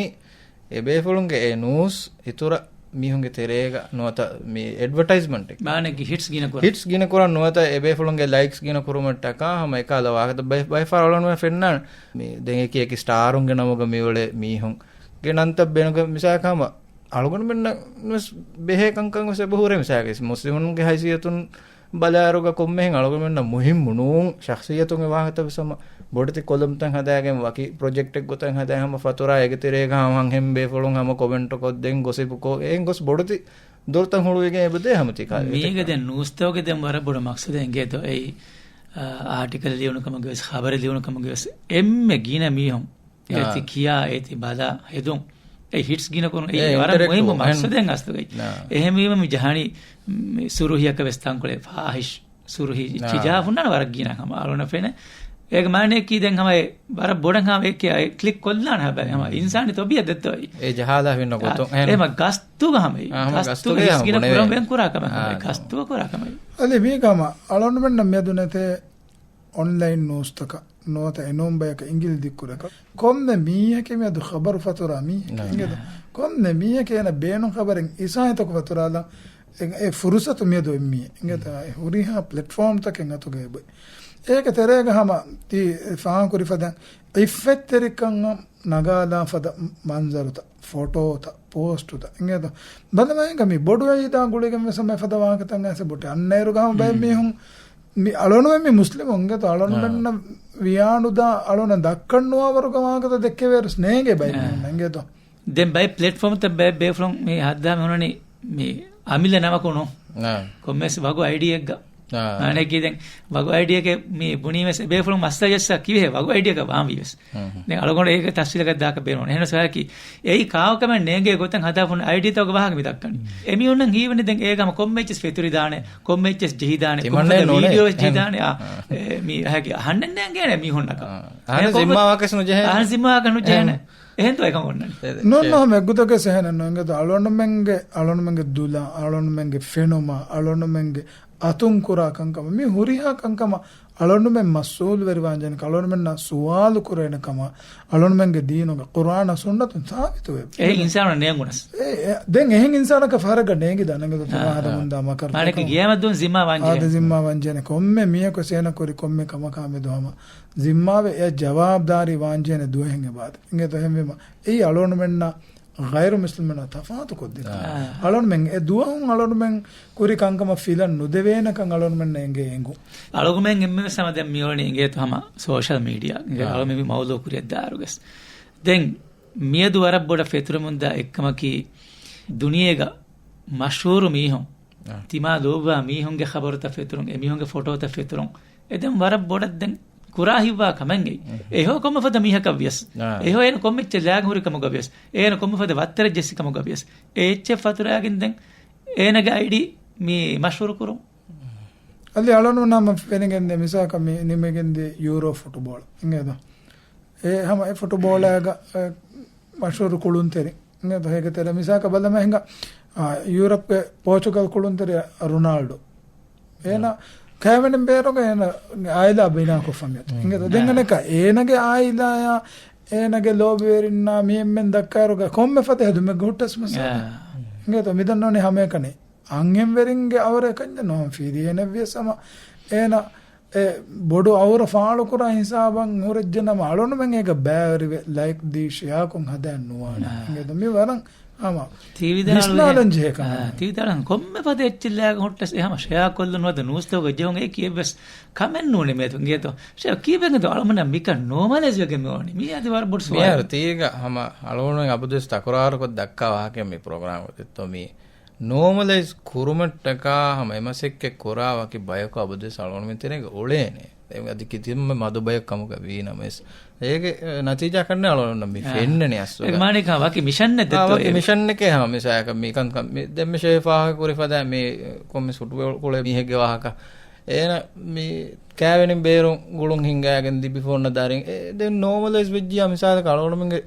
އެބޭފުޅުންގެ އެ ނޫސް އިތުރަށް މީހުންގެ ތެރޭގަ ނުވަތަ މި އެޑްވަޓައިޒްމަންޓެއް. މާނައަކީ ހިޓްސް ގިނަ ކުރަން. ހިޓްސް ގިނަ ކުރަން ނުވަތަ އެބޭފުޅުންގެ ލައިކްސް ގިނަ ކުރުމަށްޓަކާ ހަމަ އެކަހަލަ ވާހަކަތައް ބައި-، ބައިފަހަރު އަޅުގަނޑުމެން ފެންނާނެ. މި ދެން އެކި އެކި ސްޓާރުންގެ ނަމުގަ މިއުޅޭ މީހުންގެ ނަންތައް ބޭނުން މިސާލަކަށް ހަމަ އަޅުގަނޑުމެންނަށް ވެސް ބެހޭ ކަންކަން ވެސް އެބަހުރޭ. މިސާލަކަށް މުސްލިމުންގެ ހައިސިއްޔަތުން ބަލާއިރުގަ ކޮންމެހެން އަޅުގަނޑުމެންނަށް މުހިއްމު ނޫން ޝަޚްޞިއްޔަތުންގެ ވާހަކަތައް ވެސް ހަމަ ބޮޑެތި ކޮލަމްތައް ހަދާގެން ވަކި ޕްރޮޖެކްޓެއް ގޮތަށް ހަދާ ހަމަ ފަތުރާ އޭގެ ތެރޭގަ ހަމަ ހަނގެން ބޭފުޅުން ހަމަ ކޮމެންޓު ކޮށްދޭން ގޮސިޕު ކޮށް އެހެން ގޮސް ބޮޑެތި ދޮރުތައް ހުޅުވިގެން އެބަދޭ ހަމަ ތި ކާލެއް. މީގެ ދެން ނޫސްތަކުގެ ދެން ވަރަށް ބޮޑު މަޤްޞަދެއް އިނގޭތޯ އެއީ، އާ، އާޓިކަލް ލިޔުނު ކަމުގެ ވެސް، ޚަބަރެއް ލިޔުނު ކަމުގެ ވެސް އެންމެ ގިނަ މީހުން އޭތި އާ. ކިޔާ، އޭތި ބަލާ ހެދުން. އެ ހިޓްސް ގިނަ ކުރުން އެއީ އެ ވަރަށް އިންޓަރެކްޓިވް މުހިއްމު އެހެން. މަޤްޞަދެއް އަސްލުގައި. އާ. އެހެންވީމަ މި ޖަހަނީ، މް، ސުރުހިއަކަށް ވެސް ތަންކޮޅެއް ފާހިޝް ސުރުހި އާ. އެއްޗިހި ހުންނާނެ ވަރަށް ގިނަ ހަމަ އަޅުނަށް ފެނޭ. އޭގެ މާނައަކީ ދެން ހަމަ އެ ވަރަށް ބޮޑަށް ހަމަ އެކެ އެ ކްލިކް ކޮށްލާނެ ހަބަ ހަމަ އިންސާނީ ތަބީއަތް ދެއްތޯ އެއީ. އެ ޖަހާލާ ހިންނަ އާ. ގޮތުން އެހެން. އެހެމަ ގަސްތުގަ ހަމަ އެއީ. އާ، ހަމަ ގަސްތުގަ ގަސްތުގަ ހިސް ހަމަ ގިނަ ބުނެވޭ. ކުރަން ވެން ކުރާ ކަމެއް ހަމަ އާ. އެ ގަސްތުގަ ކުރާ ކަމެއް. އަދި މީގަ ހަމަ އަޅުންމެންނަށް މިއަދު ނެތޭ އޮންލައިން ނޫސްތަކަށް ނުވަތަ އެނޫން ބަޔަކަށް އިނގިލި ދިއްކުރެކަށް. ކޮންމެ މީހެކޭ މިއަދު ޚަބަރު ފަތުރާ މީހެކޭ. ނާ. އިނގޭތޯ؟ ކޮންމެ މީހެކޭ އޭނަ ބޭނުން ޚަބަރެއް އިސާހިތަކު ފަތުރާލަން އެ، އެ ފުރުސަތު މިއަދު އެއްމީ. އިނގޭތޯ؟ އެ ހުރިހާ ޕްލެޓްފޯމްތަކެއް އަތުގަ އެބައި. އޭގެ ތެރޭގަ ހަމަ ތި ފާހަގަކުރި ފަދަ އިއްފަތްތެރިކަން ނަގާލާ ފަދަ މަންޒަރުތައް، ފޮޓޯތައް، ޕޯސްޓުތައް. އިނގޭތޯ؟ ބަލަމާ ހިނގާ މި ބޮޑު އީދާ ގުޅިގެން ވެސް ހަމަ އެފަދަ ވާހަކަތައް އައިސް ބޮޓެ. އަންނައިރުގަ ހަމަ ބައެއް މީހުން މި އަޅުނުމެން މި މުސްލިމުން އިނގޭތޯ އަޅުނުމެންނަށް ވިޔާނުދާ އަޅުނަށް ދައްކަން ނުވާވަރުގެ ވާހަކަތައް ދެއްކެވޭރުސް ނޭނގޭ ބައެއް މީހުންނަށް އިނގޭތޯ. ދެން ބައެއް ޕްލެޓްފޯމްތައް ބައެއް ބޭފުޅުން މި ހައްދާ މި ހުންނަނީ މި އަމިއްލަ ނަމަކު ނޫން. ކޮންމެސް ވަގު އައިޑީއެއްގަ. މާނައަކީ ދެން ވަގު އައިޑީއެކޭ މި ބުނީ ވެސް އެބޭފުޅުން މައްސަލަ ޖައްސާ ކިވެހޭ ވަގު އައިޑީއަކަށް ވާންވީ ވެސް. ދެން އަޅުގަނޑު އޭގެ ތަފްސީލަކަށް ދާކަށް ބޭނުން. އެހެން ސުވާލަކީ އެއީ ކާވަކަމެއް ނޭނގޭ ގޮތަށް ހަދާފަ ހުންނަ އައިޑީތަކުގެ ވާހަކަ މި ދައްކަނީ. އެމީހުންނަށް ހީވަނީ ދެން އޭގަ ހަމަ ކޮންމެ އެއްޗެސް ފެތުރިދާނެ، ކޮންމެ އެއްޗެސް ޖެހިދާނެ، ކޮންމެ ވީޑިއޯ ވެސް ޖެހިދާނެ. އާ، އެ، މި އަހަކީ އަހަންނެއް ނޭނގޭނެ މީހުންނަކަށް. އަހަން ޒިންމާވާކަށް ނުޖެހޭ. އަހަން ޒިންމާވާކަށް ނުޖެހޭނެ. އެހެން ދޯ އެކަން އޮންނަނީ. ނޫން ނޫން ހަމަ އެއްގޮތަކަށް އެހެނެއް ނޫން އިނގޭތޯ އަޅުގަނޑުމެންގެ، އަޅުގަނޑުމެންގެ ދުލަށް، އަޅުގަނޑުމެންގެ ފެނުމަށް، އަޅުގަނޑުމެންގެ އަތުން ކުރާ ކަންކަމަށް. މި ހުރިހާ ކަންކަމަށް އަޅުގަނޑުމެން މަސްއޫލުވެރިވާންޖެހޭނެ، އަޅުގަނޑުމެންނާ ސުވާލު ކުރޭނެ ކަމަށް އަޅުގަނޑުމެންގެ ދީނުގެ ޤުރްއާނާ ސުންނަތުން ސާބިތުވެ. އެހެން އިންސާނު ނޭނގުނަސް. އެ، އެ، ދެން އެހެން އިންސާނަކަށް ފަހަރަކަށް ނޭނގިދާނެ ގޮތުން އާ، އާދަމުން ދާ މަކަރު މާނައަކީ ކަމަށް. ގިޔާމަތްދުވަހު ޒިންމާ ވާންޖެހޭ. އާދެ ޒިންމާ ވާންޖެހޭނެ ކޮންމެ މީހަކު ސޭނަ ކުރި ކޮންމެ ކަމަކާ މެދު ހަމަ ޒިންމާވެ އެ ޖަވާބުދާރީ ވާންޖެހޭނެ ދުވަހެއް އެބައާދެ. އިނގޭތޯ އެހެންވީމަ އެއީ އަޅުގަނޑުމެންނަށް ޣައިރު މުސްލިމުންނަށް ތަފާތު ކޮށްދިން. އާ. އަޅުގަނޑުމެން އެ ދުވަހުން އަޅުގަނޑުމެން ކުރި ކަންކަމަށް ފިލަން ނުދެވޭނެކަން އަޅުގަނޑުމެންނަށް އެނގޭ އެނގުން. އަޅުގަނޑުމެން އެންމެ ވެސް ހަމަ ދެން މިއުޅެނީ އިނގޭތޯ ހަމަ ސޯޝަލް މީޑިއާ. އިނގޭ އާ. އަޅުގަނޑު މި މައުޟޫ ކުރިއަށް ދާއިރުވެސް. ދެން މިއަދު ވަރަށް ބޮޑަށް ފެތުރެމުންދާ އެއްކަމަކީ ދުނިޔޭގަ މަޝްހޫރު މީހުން، އާ. ތިމާ ލޯބިވާ މީހުންގެ ޚަބަރުތައް ފެތުރުން، އެމީހުންގެ ފޮޓޯތައް ފެތުރުން، އެ ދެން ވަރަށް ބޮޑަށް ދެން ކުރާ ހިތްވާ ކަމެއްގައި. އެހޯ ކޮންމެ ފަދަ މީހަކަށް ވިޔަސް، އާ. އެހޯ އޭނަ ކޮންމެ އެއްޗެއް ލާގެ ހުރި ކަމުގަ ވިޔަސް، އޭނަ ކޮންމެ ފަދަ ވައްތަރެއް ޖެއްސި ކަމުގަ ވިޔަސް، އެ އެއްޗެއް ފަތުރާގެން ދެން އޭނަގެ އައިޑީ މި މަޝްހޫރު ކުރުން. އަދި އަޅުގަނޑުމެންނަށް ހަމަ ފެނިގެންދޭ މިސާލަކަށް މި ނިމިގެންދިޔަ ޔޫރޯ ފުޓުބޯޅަ. އިނގޭތޯ؟ އެ ހަމަ އެ ފުޓުބޯޅައިގަ، އެ، މަޝްހޫރު ކުޅުންތެރި. އިނގޭތޯ؟ ހޭގެ ތެރެ މިސާލަކަށް ބަލަމާ ހިނގާ، އާ، ޔޫރަޕްގެ ޕޯޗުގަލް ކުޅުންތެރި ރޮނާލްޑޯ. އޭނަ ކައިވެނިން ބޭރުގަ އޭނަ އާއިލާ ބިނާކޮށްފަ މިއޮތީ. އިނގޭތޯ؟ ދެން އަނެކާ އޭނަގެ އާއިލާއާ އޭނަގެ ލޯބިވެރިންނާ މި އެންމެން ދައްކާއިރުގަ ކޮންމެ ފަދަ ހެދުމެއްގަ ހުއްޓަސް މައްސަލަ. އިނގޭތޯ؟ މިދަންނަވަނީ ހަމައެކަނި އަންހެންވެރިންގެ އަވަރެއް ކަންޏެއް ނޫން. ފިރިހެނެއްވިޔަސް ހަމަ އޭނަ އެ ބޮޑު އަވަރު ފާޅުކުރާ ހިސާބަށް ހުރެއްޖެނަމަ އަޅުގަނޑުމެން އޭގަ ބައިވެރިވެ ލައިކް ދީ ޝެއާކޮށް ހަދާން ނުވާނެ. އާ. އިނގޭތޯ؟ މި ވަރަށް ހަމަ ތީވިދާޅުވޭ. ވިސްނާލަން ޖެހޭ ކަމެއް. އާ، ތީވިދާޅު ކޮންމެ ފަދަ އެއްޗެއް ލާގެ ހުއްޓަސް އެ ހަމަ ޝެއާ ކޮށްލުން ނުވަތަ ނޫސްތަކުގަ ޖެހުން އެ ކިއެއްވެސް ކަމެއް ނޫނޭ މޭތޯ. އިނގޭތޯ؟ ޝެއާ ކީއްވެގެންތޯ އަޅުމެންނަށް މިކަން ނޯމަލައިޒް ވެގެން މިވަނީ؟ މީ އަދި ވަރަށް ބޮޑު ސުވާލެއް. މިހާރު ތީގަ ހަމަ އަޅުގަނޑުމެން އަބަދުވެސް ތަކުރާރުކޮށް ދައްކާ ވާހަކައެއް މި ޕްރޮގްރާމް ގޮތެއްތޯ މީ. ނޯމަލައިޒް ކުރުމަށްޓަކާ ހަމަ އެ މަސައްކަތް ކުރާ ވަކި ބަޔަކު އަބަދުވެސް އަޅުގަނޑުމެން ތެރޭގަ އުޅޭނެ. އެ އަދި ކިތަންމެ މަދު ބަޔަކު ކަމުގަ ވީނަމަވެސް، އޭގެ، އެ، ނަތީޖާ ކަންނޭ އަޅުގަނޑު މި އާ. ފެންނަނީ އަސްލުގަ. އޭގެ މާނައަކީ ވަކި މިޝަންއެއް އާ، ދެއްތޯ ވަކި އޭ؟ މިޝަންއެކޭ ހަމަ މިސާލަކަށް މިކަންކަން މި ދެން މި ޝެއިފާ ކުރި ފަދަ މި ކޮންމެސް ފުޓްބޯޅަ ކުޅޭ މީހެއްގެ ވާހަކަ. އޭނަ މި ކައިވެނިން ބޭރުން ގުޅުން ހިންގާގެން ދިބި ފޯނަށް ދާރިން. އެ ދެން ނޯމަލައިޒް ވެއްޖިޔާ މިސާލަކަށް އަޅުގަނޑުމެންގެ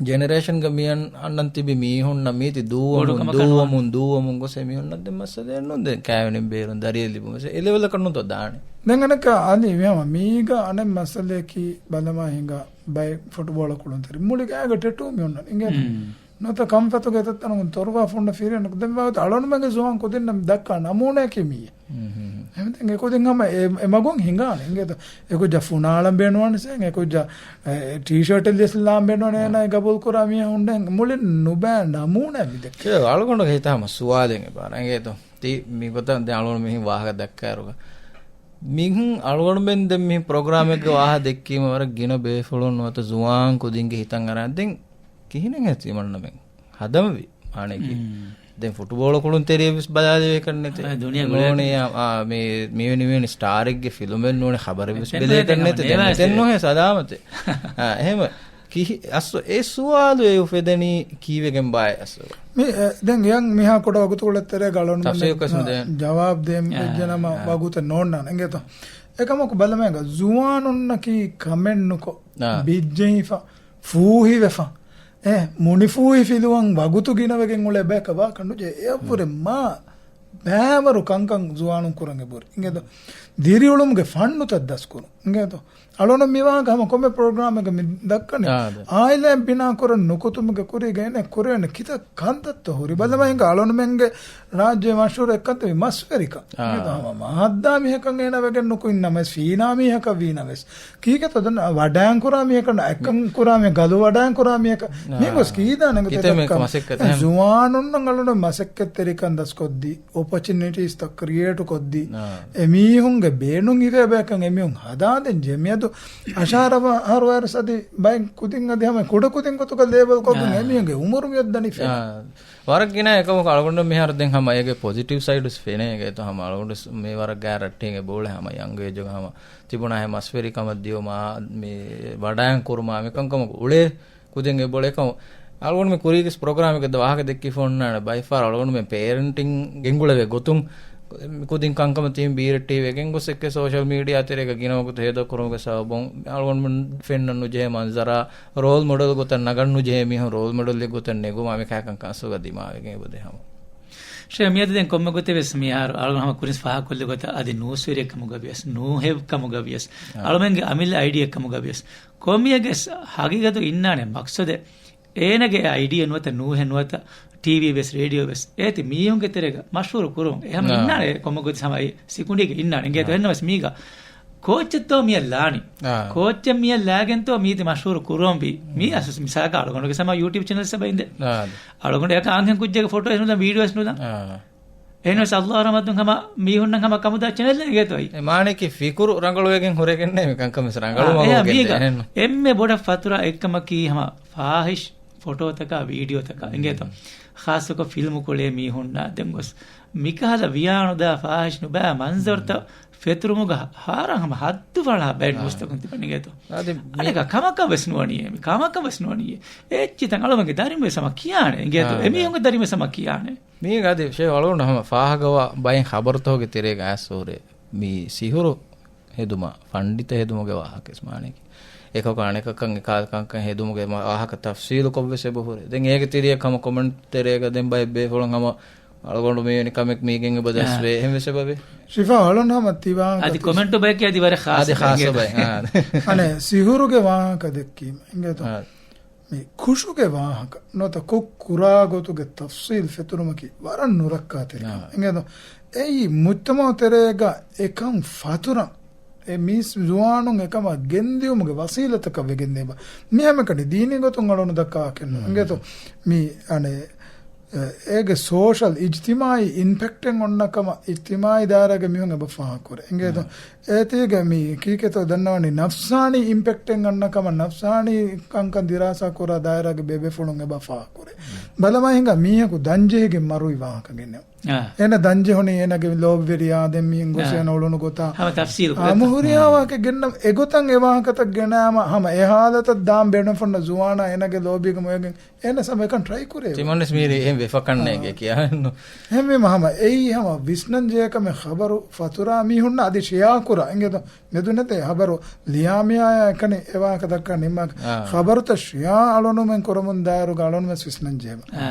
ޖެނެރޭޝަންގަ މިއަން އަންނަން ތިބި މީހުންނަށް މީތި ދޫވަމުން، ބޮޑު ކަމަކަށް ނުވާނެ. ދޫވަމުން، ދޫވަމުން ގޮސް އެމީހުންނަށް ދެން މައްސަލައެއް ނޫން. ދެން ކައިވެނިން ބޭރުން ދަރިއެއް ލިބުމަސް އެ ލެވެލަކަށް ނޫންތޯ ދާނެ. ދެން އަނެއްކާ އަދި މިހަމަ މީގަ އަނެއް މައްސަލައަކީ ބަލަމާ ހިނގާ ބައެއް ފުޓުބޯޅަ ކުޅުންތެރި މުޅި ގާގަ ޓެޓޫ މި އޮންނަން. އިނގޭތޯ؟ ހުން. ނުވަތަ ކަންފަތުގެ އެތައް ތަނަކުން ތޮރުވާ ފުންނަ ފިރިހެނަކު ދެން ވާގޮތަށް އަޅުގަނޑުމެންގެ ޒުވާން ކުދިންނަށް ދައްކާ ނަމޫނައަކީ މިއީ. ހުން، ހުން، ހުން. އެހެންވީމަ އެ ކުދިން ހަމަ އެ، އެ މަގުން ހިނގާނެ. އިނގޭތޯ؟ އެކުއްޖާ ފުނާޅަން ބޭނުންވާނެ ސޭން، އެކުއްޖާ، އެ، ޓީޝާޓެއް ލިޔަސްލާން ބޭނުންވާނެ އޭނާ ގަބޫލު ކުރާ މީހުން ހުންނަން މުޅިން ނުބައި ނަމޫނަ މި ދެއްކޭ. އަޅުގަނޑުގެ ހިތަށް ހަމަ ސުވާލެއް އެބަ އަރާ. އިނގޭތޯ؟ ތީ މިގޮތަށް ދެން އަޅުގަނޑު މިހިން ވާހަކަ ދައްކާއިރުގަ މިހުން އަޅުގަނޑުމެން ދެން މިހިން ޕްރޮގްރާމެއްގެ ވާހަކަ ދެއްކީމަ ވަރަށް ގިނަ ބޭފުޅުން ނުވަތަ ޒުވާން ކުދިންގެ ހިތަށް އަރާ ދެން ކިހިނެއްހޭ ތިމަންނަމެން ހަދަމަވި މާނައަކީ؟ މް. ދެން ފުޓުބޯޅަ ކުޅުންތެރިއެއްވެސް ބަލާލެވޭކަށް ނެތޭ. އާ، ދުނިޔޭ ގުޅޭ ނޫނީ، އާ، މި، މިވެނި މިވެނި ސްޓާރެއްގެ ފިލުމެއް ނޫނީ، ޚަބަރެއްވެސް މި ބެލޭކަށް ނެތޭ. މި ނޭވާ ދެން އެއްޗެއް. ނުހޭ ސަލާމަތެއް. އާ، އެހެމަ ކިހި، އަސް އެ ސުވާލު އެ އުފެދެނީ ކީއްވެގެން ބާއޭ އަސް؟ މި، އެ، ދެން އެޔަން މިހާ ކުޑަ ވަގުތުކޮޅެއް ތެރޭގަ އަޅުގަނޑުމެން ތަފްސީލު ކޮށް މި ދޭން. ޖަވާބު ދޭން އާ، ވެއްޖެނަމަ އާ. ވަގުތެއް ނޯންނާނެ. އިނގޭތޯ؟ އެކަމަކު ބަލަމޭގަ ޒުވާނުންނަކީ ކަމެއް ނުކޮށް، އާ. ބިއްޖެހިފަ، ފޫހިވެފަ، އެ، މުނިފޫހި ފިލުވަން ވަގުތު ގިނަވެގެން އުޅޭ ބަޔަކަށް ވާކަށް ނުޖެހޭ. އެއަށްވުރެ މް. މާ ބައިވަރު ކަންކަން ޒުވާނުން ކުރަން އެބަހުރި. އިނގޭތޯ؟ ދިރިއުޅުމުގެ ފަންނުތައް ދަސްކުރުން. އިނގޭތޯ؟ އަޅުގަނޑު މި ވާހަކަ ހަމަ ކޮންމެ ޕްރޮގްރާމެއްގަ މި ދައްކަނީ. އާ، އާދެ. އާއިލާއެއް ބިނާކުރަން ނުކުތުމުގެ ކުރީގަ އޭނަ ކުރެވޭނެ ކިތައް ކަންތައްތޯ ހުރި. ބަލަމާ ހިނގާ އަޅުގަނޑުމެންގެ ރާއްޖެ މަޝްހޫރު އެއްކަންތައް މި މަސްވެރިކަން. އާ. އިނގޭތޯ؟ ހަމަ މާއްދާ މީހަކަށް އޭނަ ވެގެން ނުކުތް ނަމަވެސް ފީނާ މީހަކަށް ވީނަމަވެސް. ކީކޭތޯ ދަން ވަޑާން ކުރާ މީހަކަށް އެއްކަން ކުރާ މީ ގަލު ވަޑާން ކުރާ މީހަކަށް. އާ. މީގޮސް ކީދާނެ ކިތައްމެ ގޮތެއް މަސައްކަތް އެހެން. ޒުވާނުންނަށް އަޅުގަނޑު މަސައްކަތްތެރިކަން ދަސްކޮށްދީ. އޮޕޮޗުނިޓީސްތައް ކްރިއޭޓު ކޮށްދީ، އާ. އެމީހުންގެ ބޭނުން ހިފޭ ބަޔަކަށް އެމީހުން ހަދާދޭން ޖެހޭ. މިއަދު އަށާރަ އަހަރު ވައިރަސް އަދި ބައެއް ކުދިން އަދި ހަމަ ކުޑަ ކުދިން ގޮތުގަ ލޭބަލް ކޮށްގެން އާ. އެމީހުންގެ އުމުރު މިއޮތް ދަނީ ފެނޭ. އާ. ވަރަށް ގިނަ އެކަމަކު އަޅުގަނޑު މިހާރު ދެން ހަމަ އޭގެ ޕޮޒިޓިވް ސައިޑް ވެސް ފެނޭ. އިނގޭތޯ؟ ހަމަ އަޅުގަނޑު މި ވަރަށް ގާތް ރައްޓެހިން އެބައުޅޭ ހަމަ ޔަންގް އޭޖުގަ ހަމަ ތިބުނާހެން މަސްވެރިކަމަށް ދިޔުމާ، މި ވަޑާން ކުރުމާ، މިކަންކަމަކު އުޅޭ. ކުދިން އެބައުޅޭ އެކަމަކު އަޅުގަނޑު މި ކުރީގެ ޕްރޮގްރާމެއްގަ ވާހަކަ ދެއްކިފަ އޮންނާނެ. ބައިފަހަރު އަޅުގަނޑުމެން ޕޭރެންޓިން ގެންގުޅެވޭ ގޮތުން ކުދިން ކަންކަމަށް ތިމި ބީރައްޓެހިވެ ގެންގޮސް އެކެ ސޯޝަލް މީޑިއާ ތެރޭގަ ގިނަ ވަގުތު ހޭދަކުރުމުގެ ސަބަބުން އަޅުގަނޑުމެން ފެންނަން ނުޖެހޭ މަންޒަރާ، ރޯލް މޮޑެލް ގޮތަށް ނަގަން ނުޖެހޭ މީހުން ރޯލް މޮޑެލްއެއް ގޮތަށް ނެގުމާ މި ކާކަން ކަންސުގަ ދިމާވެގެން އެބަދޭ ހަމަ. ޝޭ، މިއަދު ދެން ކޮންމެ ގޮތެއް ވެސް މިހާރު އަޅުގަނޑު ހަމަ ކުރިން ފާހަގަކޮށްލި ގޮތަށް އަދި ނޫސްވެރިއެއް ކަމުގަ ވިޔަސް، ނޫހެއް ކަމުގަ ވިޔަސް، އަޅުމެންގެ އަމިއްލަ އައިޑީއެއް ކަމުގަ ވިޔަސް، ކޮންމެއަކަސް ހަގީގަތު އިންނާނެ މަޤްޞަދެއް. އޭނަގެ އައިޑީއެއް ނުވަތަ ނޫހެއް ނުވަތަ ޓީވީ ވެސް ރޭޑިއޯ ވެސް އޭތި މީހުންގެ ތެރޭގަ މަޝްހޫރު ކުރުން. އެ ހަމަ އާ. އިންނާނެ ކޮންމެ ގޮތެއް ހަމަ އެ ސިކުނޑީގަ އިންނާނެ. އިނގޭތޯ އާ. އެހެންނަމަވެސް މީގަ ކޯއްޗެއްތޯ މިއަށް ލާނީ؟ އާ. ކޯއްޗެއް މިއަށް ލާގެންތޯ މީތި މަޝްހޫރު ކުރުވަންވީ؟ މީ އަސް މިސާލަކަށް އަޅުގަނޑުގެ ސަމާ ޔޫޓިއުބް ޗެނަލްސް އެބަ އިނދެ. އާ. އަޅުގަނޑު އެކަ އަންހެން ކުއްޖެއްގެ ފޮޓޯ އެސް ނުލަން، ވީޑިއޯ އެސް ނުލަން. އާ. އެހެންވެސް އަﷲ ރަޙްމަތުން ހަމަ މީހުންނަށް ހަމަ ކަމުދާ ޗެނަލް އިނގޭތޯ އައި. އެ މާނައަކީ ފިކުރު ރަނގަޅުވެގެން ހުރެގެންނޭ މި ކަންކަން ވެސް ރަނގަޅު އާ، އެހާ މަގުގެ މީގަ އެހެން. އެންމެ ބޮޑަށް ފަތުރާ އެއްކަމަކީ ހަމަ ފާހިޝް ފޮޓޯތަކާ ވީޑިއޯތަކާ އިނގޭތޯ. ހާއްސަކޮށް ފިލްމު ކުޅޭ މީހުންނާ ދެން ގޮސް މިކަހަލަ ވިޔާނުދާ ފާހިޝް ނުބައި މަންޒަރުތައް ފެތުރުމުގަ ހާރާ ހަމަ ހައްދު ފަޅާ ބައެއް އާ. ނޫސްތަކުން ތިބަން އިނގޭތޯ. އަދި މި- އަނެކާ ކަމަކަށް ވެސް ނުވަނީ އެ، މި ކަމަކަށް ވެސް ނުވަނީ އެ. އެއްޗިތަން އަޅުމެންގެ ދަރިން ވެސް ހަމަ ކިޔާނެ އިނގޭތޯ. އާ، އެ އާ. މީހުންގެ ދަރިން ވެސް ހަމަ ކިޔާނެ. މީގަ އަދި ޝޭހް އަޅުގަނޑު ހަމަ ފާހަގަވާ ބައެއް ޚަބަރުތަކުގެ ތެރޭގަ އައިސް ހުރޭ މި ސިހުރު ހެދުމަށް، ފަންޑިތަ ހެދުމުގެ ވާހަކަ އިސް މާނައަކީ. އެކަކު އަނެކަކަށް އެކާ ކަންކަން ހެދުމުގެ މަ-، ވާހަކަ ތަފްސީލު ކޮށްވެސް އެބަ ހުރޭ. ދެން އޭގެ ތިރިއަށް ހަމަ ކޮމެންޓް ތެރޭގަ ދެން ބައެއް ބޭފުޅުން ހަމަ އަޅުގަނޑު މިވެނި ކަމެއް މީގެން އެބަ ދަސްވޭ. އާ. އެހެން ވެސް އެބަވޭ. ޝިފާ އަޅުން ހަމަ ތި ވާހަކަ އަދި ތި- ކޮމެންޓު ބަޔަކީ އަދި ވަރަށް ޚާއްޞަ އަދި އިނގޭތޯ. ޚާއްޞަ ބައެއް. އާ. އަނެއް ސިހުރުގެ ވާހަކަ ދެއްކީމަ އިނގޭތޯ. އާ. މި ކުށުގެ ވާހަކަ ނުވަތަ ކުށް ކުރާ ގޮތުގެ ތަފްސީލް ފެތުރުމަކީ ވަރަށް ނުރައްކާތެރި ކަމެއް. އާ. އިނގޭތޯ؟ އެއީ މުޖްތަމަޢު ތެރޭގަ އެކަން ފަތުރަން، އެ މީސް ޒުވާނުން އެކަމަށް ގެންދިއުމުގެ ވަސީލަތަކަށް ވެގެންދޭ ބާ. މި ހަމައެކަނި ދީނީ ގޮތުން އަޅުން ދައްކާކެއް ނޫން. އިނގޭތޯ؟ މި އަނެއް އެ، އޭގެ ސޯޝަލް، އިޖްތިމާޢީ އިމްޕެކްޓެއް އޮންނަ ކަމަށް އިޖްތިމާޢީ ދާއިރާގެ މީހުން އެބަ ފާހަގަކުރޭ. އިނގޭތޯ؟ އާ. އޭތީގެ މި ކީކޭތޯ ދަންނަވަނީ ނަފްސާނީ އިމްޕެކްޓެއް އަންނަ ކަމަށް ނަފްސާނީ ކަންކަން ދިރާސާ ކުރާ ދާއިރާގެ ބޭބޭފުޅުން އެބަ ފާހަގަކުރޭ. ބަލަމާ ހިނގާ މީހަކު ދަންޖެހިގެން މަރުވި ވާހަކަ ގެންނެވުން. އާ. އޭނަ ދަންޖެހުނީ އޭނަގެ ލޯބިވެރިޔާ ދެން މި އެނގޮސް އާ. އޭނަ އުޅުނު ގޮތާ. ހަމަ ތަފްސީލު އާ، ކޮށް. މުހުރިޔާ ވާހަކަ ގެންނަ އެގޮތަށް އެ ވާހަކަތައް ގެނައިމަ ހަމަ އެ ހާލަތަށް ދާން ބޭނުންފުންނަ ޒުވާނާ އޭނަގެ ލޯބީގަ މޮޔަގެން އޭނަސް ހަމަ އެކަން ޓްރައި ކުރޭ. ތިމަންނަސް މީރި އެހެން ވެފަކަންނޭގެ އާ. ކިޔާނު. އެހެންވީމަ ހަމަ އެއީ ހަމަ ވިސްނަން ޖެހޭ ކަމެއް ޚަބަރު ފަތުރާ މީހުންނަށް އަދި ޝެއާ ކުރާ. އިނގޭތޯ؟ މެދު ނެތޭ ޚަބަރު ލިޔާ މިއާޔާ އެކަނި އެ ވާހަކަ ދައްކާ ނިންމާ އާ. ޚަބަރުތައް ޝެއާ އަޅުނުމެން ކުރަމުން ދާއިރުގަ އަޅުނުމެން ވިސްނަން ޖެހޭމަ. އާ.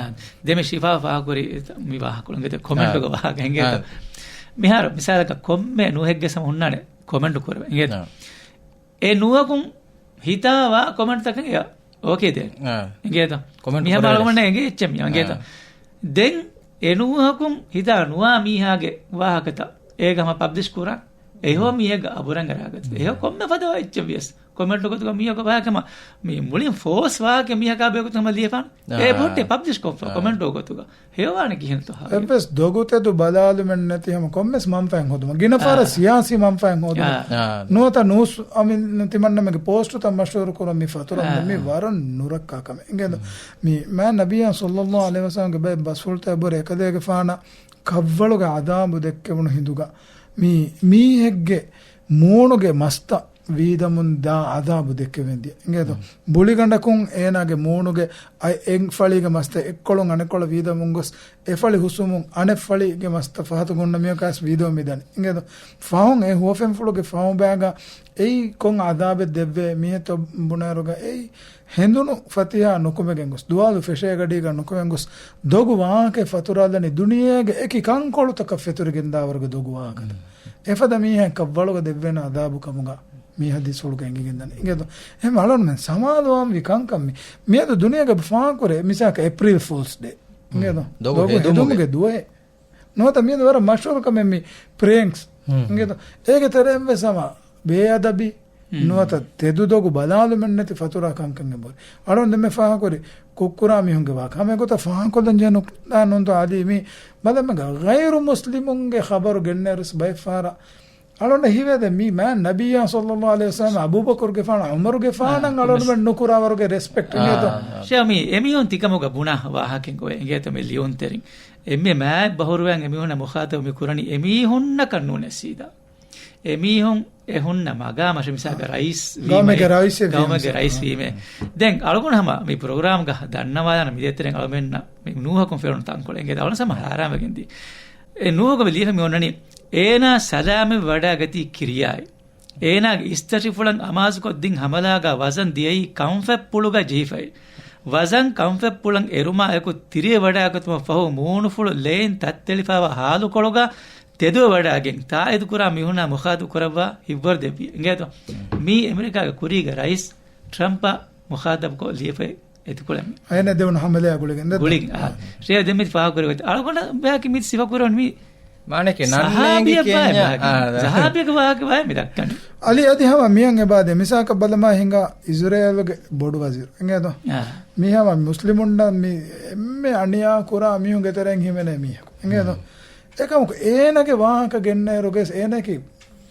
ދެމެ ޝިފާ ފާހަގަކުރި މި ވާހަކަ އިނގޭތޯ ކޮމެންޓުގެ އާ. ވާހަކަ އިނގޭތޯ. އާ. މިހާރު މިސާލަކަށް ކޮންމެ ނޫހެއްގެ ސަމަ ހުންނާނެ ކޮމެންޓު ކުރެވެ އިނގޭތޯ. އާ. އެ ނޫހަކުން ހިތާ ވާ ކޮމެންޓްތަކެއް އެއަށް އޯކޭ ދޭން. އާ. އިނގޭތަ؟ ކޮމެންޓް މިހާ ކުރެވޭ. ބާރުމަންނަ އެނގޭ އެއްޗެއް މި އިނގޭތަ؟ އާ. ދެން އެ ނޫހަކުން ހިތާ ނުވާ މީހާގެ ވާހަކަތައް އޭގަ ހަމަ ޕަބްލިޝް ކުރާ. އެހޯ މީހެއް އަބުރަނގަ ރާގަތު. އެހޯ ކޮންމެ ފަދަ އެއްޗެއް ވިޔަސް. ކޮމެންޓު ގޮތުގަ މީހަކު ވާހަކަމަ މި މުޅިން ފޯސް ވާކެ މީހަކާ ބޭގޮތު ހަމަ ލިޔެފާނު. އާ. އެ ބޮއްޓެ ޕަބްލިޝް ކޮށްފަ އާ. ކޮމެންޓު ގޮތުގަ. ހެޔޮވާނެ ކިހިނެއްތޯ ހާވެ؟ އެއްވެސް ދޮގުތެދު ބަލާލުމެއް ނެތި ހަމަ ކޮންމެސް މަންފާއެއް ހޯދުމަށް. ގިނަ ފަހަރަށް އާ. ސިޔާސީ މަންފާއެއް ހޯދުމަށް. އާ. ނުވަތަ ނޫސް އަމި ތިމަންނަމެގެ ޕޯސްޓުތައް މަޝްހޫރު ކުރަން މި ފަތުރަން އާ. މި ވަރަށް ނުރައްކާ ކަމެއް. އިނގޭތޯ؟ މި މާ ނަބިއްޔާ ޞައްލައްލާހު ޢަލައިހި ވަސައްލަމްގެ ބައެއް ބަސްފުޅުތައް އެބަހުރި އެކަލޭގެފާނަށް ކަށްވަޅުގެ ޢަޛާބު ދެއްކެވުނު ހިނދުގަ މި މީހެއްގެ މޫނުގެ މަސްތައް ވީދަމުން ދާ ޢަޛާބު ދެއްކެވެން ދިޔަ. އިނގޭތޯ؟ މް. ބުޅިގަނޑަކުން އޭނާގެ މޫނުގެ އަ-، އެއް ފަޅީގެ މަސްތައް އެއްކޮޅުން އަނެއްކޮޅަށް ވީދަމުން ގޮސް، އެ ފަޅި ހުސުމުން އަނެއް ފަޅީގެ މަސްތައް ފަހަތު ހުންނަ މީހަކަސް ވީދަމުން މިދަނީ. އިނގޭތޯ؟ ފަހުން އެ ހުވަފެންފުޅުގެ ފަހުބާގަ އެއީ ކޮން ޢަޛާބެއް ދެއްވޭ މީހެއްތޯ ބުނާއިރުގަ އެއީ ހެނދުނު ފަތިހާ ނުކުމެގެން ގޮސް، ދުވާލު ފެށޭ ގަޑީގަ ނުކުމެގެން ގޮސް، ދޮގު ވާހަކައެއް ފަތުރާލަނީ ދުނިޔޭގެ އެކި ކަންކޮޅުތަކަށް ފެތުރިގެންދާވަރުގެ ދޮގު ވާހަކަތައް. އެފަދަ މީހާ ކަށްވަޅުގަ ދެއްވޭނެ ޢަޛާބު ކަމުގަ މި ޙަދީޘްފުޅުގަ އެނގިގެންދަނީ. އިނގޭތޯ؟ އެހެން އަޅުންމެން ސަމާލުވާންވީ ކަންކަން މި، މިއަދު ދުނިޔޭގަ ފާހަގަކުރޭ މިސާލަކަށް އޭޕްރީލް ފޫލްސް ޑޭ. އިނގޭތޯ؟ ދޮގު ދޮގު ހެދުމުގެ. ހެދުމުގެ ދުވަހެއް. ނުވަތަ މިއަދު ވަރަށް މަޝްހޫރު ކަމެއް މި ޕްރޭންކްސް. ހުން. އިނގޭތޯ؟ އޭގެ ތެރެއިން ވެސް ހަމަ ބޭއަދަބީ ނުވަތަ ތެދު ދޮގު ބަލާލުމެއް ނެތި ފަތުރާ ކަންކަން އެބަހުރި. އަޅުން ދެންމެ ފާހަގަކުރި ކުށްކުރާ މީހުންގެ ވާހަކަ. ހަމަ އެގޮތަށް ފާހަގަކޮށްލަން ޖެހޭ ނުކުތާ ނޫންތޯ އަދި މި ބަލަމެގަ ޣައިރު މުސްލިމުންގެ ޚަބަރު ގެންނައިރުސް ބައެއް ފަހަރަށް އަޅުން ހީވޭ ދެން މީ މާ ނަބިއްޔާ ޞައްލައްލާހު ޢަލައިހި ވަސައްލަމް އަބޫބަކުރުގެފާނަށް ޢުމަރުގެފާނަށް އާ، އަޅުންމެން ނުކުރާވަރުގެ ރެސްޕެކްޓް އިނގޭތޯ؟ އާ. ޝޭ މީ އެމީހުން ތިކަމުގަ ބުނާ ވާހަކައެއް އޮވޭ އިނގޭތޯ މި ލިޔުންތެރިން. އެންމެ މާތް ބަހުރުވައިން އެމީހުންނަށް މުޚާޠަބު މި ކުރަނީ އެމީހުންނަކަށް ނޫނޭ ސީދާ. އެމީހުން އެ ހުންނަ މަގާމަށް މިސާލަކަށް ރައީސް ވީމަ، ގައުމެއްގެ ރައީސެއް ވީމަ. ގައުމެއްގެ ރައީސް ވީމެ. ދެން އަޅުގަނޑު ހަމަ މި ޕްރޮގްރާމްގަ ދަންނަވާލާނަ މި ދޭތެރެން އަޅުމެންނަށް މި ނޫހަކުން ފެނުނު ތަންކޮޅެއް އިނގޭތޯ. އަޅުން ހަމަ ހައިރާންވެގެން ދިޔަ. އެ ނޫހަކު މި ލިޔެފަ މި އޮންނަނީ އޭނާ ސަލާމަތް ވަޑައިގަތީ ކިރިޔާއި. އޭނާގެ އިސްތަށިފުޅަށް އަމާޒުކޮށް ދިން ހަމަލާގަ ވަޒަން ދިޔައީ ކަންފަތްޕުޅުގަ ޖެހިފައި. ވަޒަން ކަންފަތްޕުޅަށް އެރުމާ އެކު ތިރިއަށް ވަޑައިގަތުމަށް ފަހު މޫނުފުޅު ލޭން ތައްތެޅިފައިވާ ހާލުކޮޅުގަ ތެދުވެ ވަޑައިގެން ތާއީދުކުރާ މީހުންނާ މުޚާތަބު ކުރައްވާ ހިތްވަރު ދެއްވި. އިނގޭތޯ؟ މީ އެމެރިކާގެ ކުރީގެ ރައީސް ޓްރަމްޕަށް މުޚާތަބުކޮށް ލިޔެފައި އެތިކުޅެމެ. އޭނަ ދެވުނު ހަމަލަޔާ ގުޅިގެން ދެ-، ގުޅިގެން، އާ. ރޭ ދެންމެ ފާހަގަކުރެވޭތި. އަޅުގަނޑަށް ބަޔަކީ މި ސިފަކުރަން މި މާނައެކޭ ނަންނޭނގެ ސަހާބީއެއް ކޭންޏާ، ބާ-، އާ، ދާ. ސަހާބީއެއްގެ ވާހަކަ ބާ މި ދައްކަނީ. އަލި އަދި ހަމަ މިއަން އެބާދެ މިސާކަށް ބަލަމާ ހިނގާ އިޒުރޭލުގެ ބޮޑު ވަޒީރު. އިނގޭތޯ؟ އާ. މި ހަމަ މުސްލިމުންނަށް މި އެންމެ އަނިޔާ ކުރާ މީހުންގެ ތެރެއިން ހިމެނޭ މީހަކު. އިނގޭތޯ؟ އެކަމަކު އޭނަގެ ވާހަކަ ގެންނައިރުގެސް އޭނައަކީ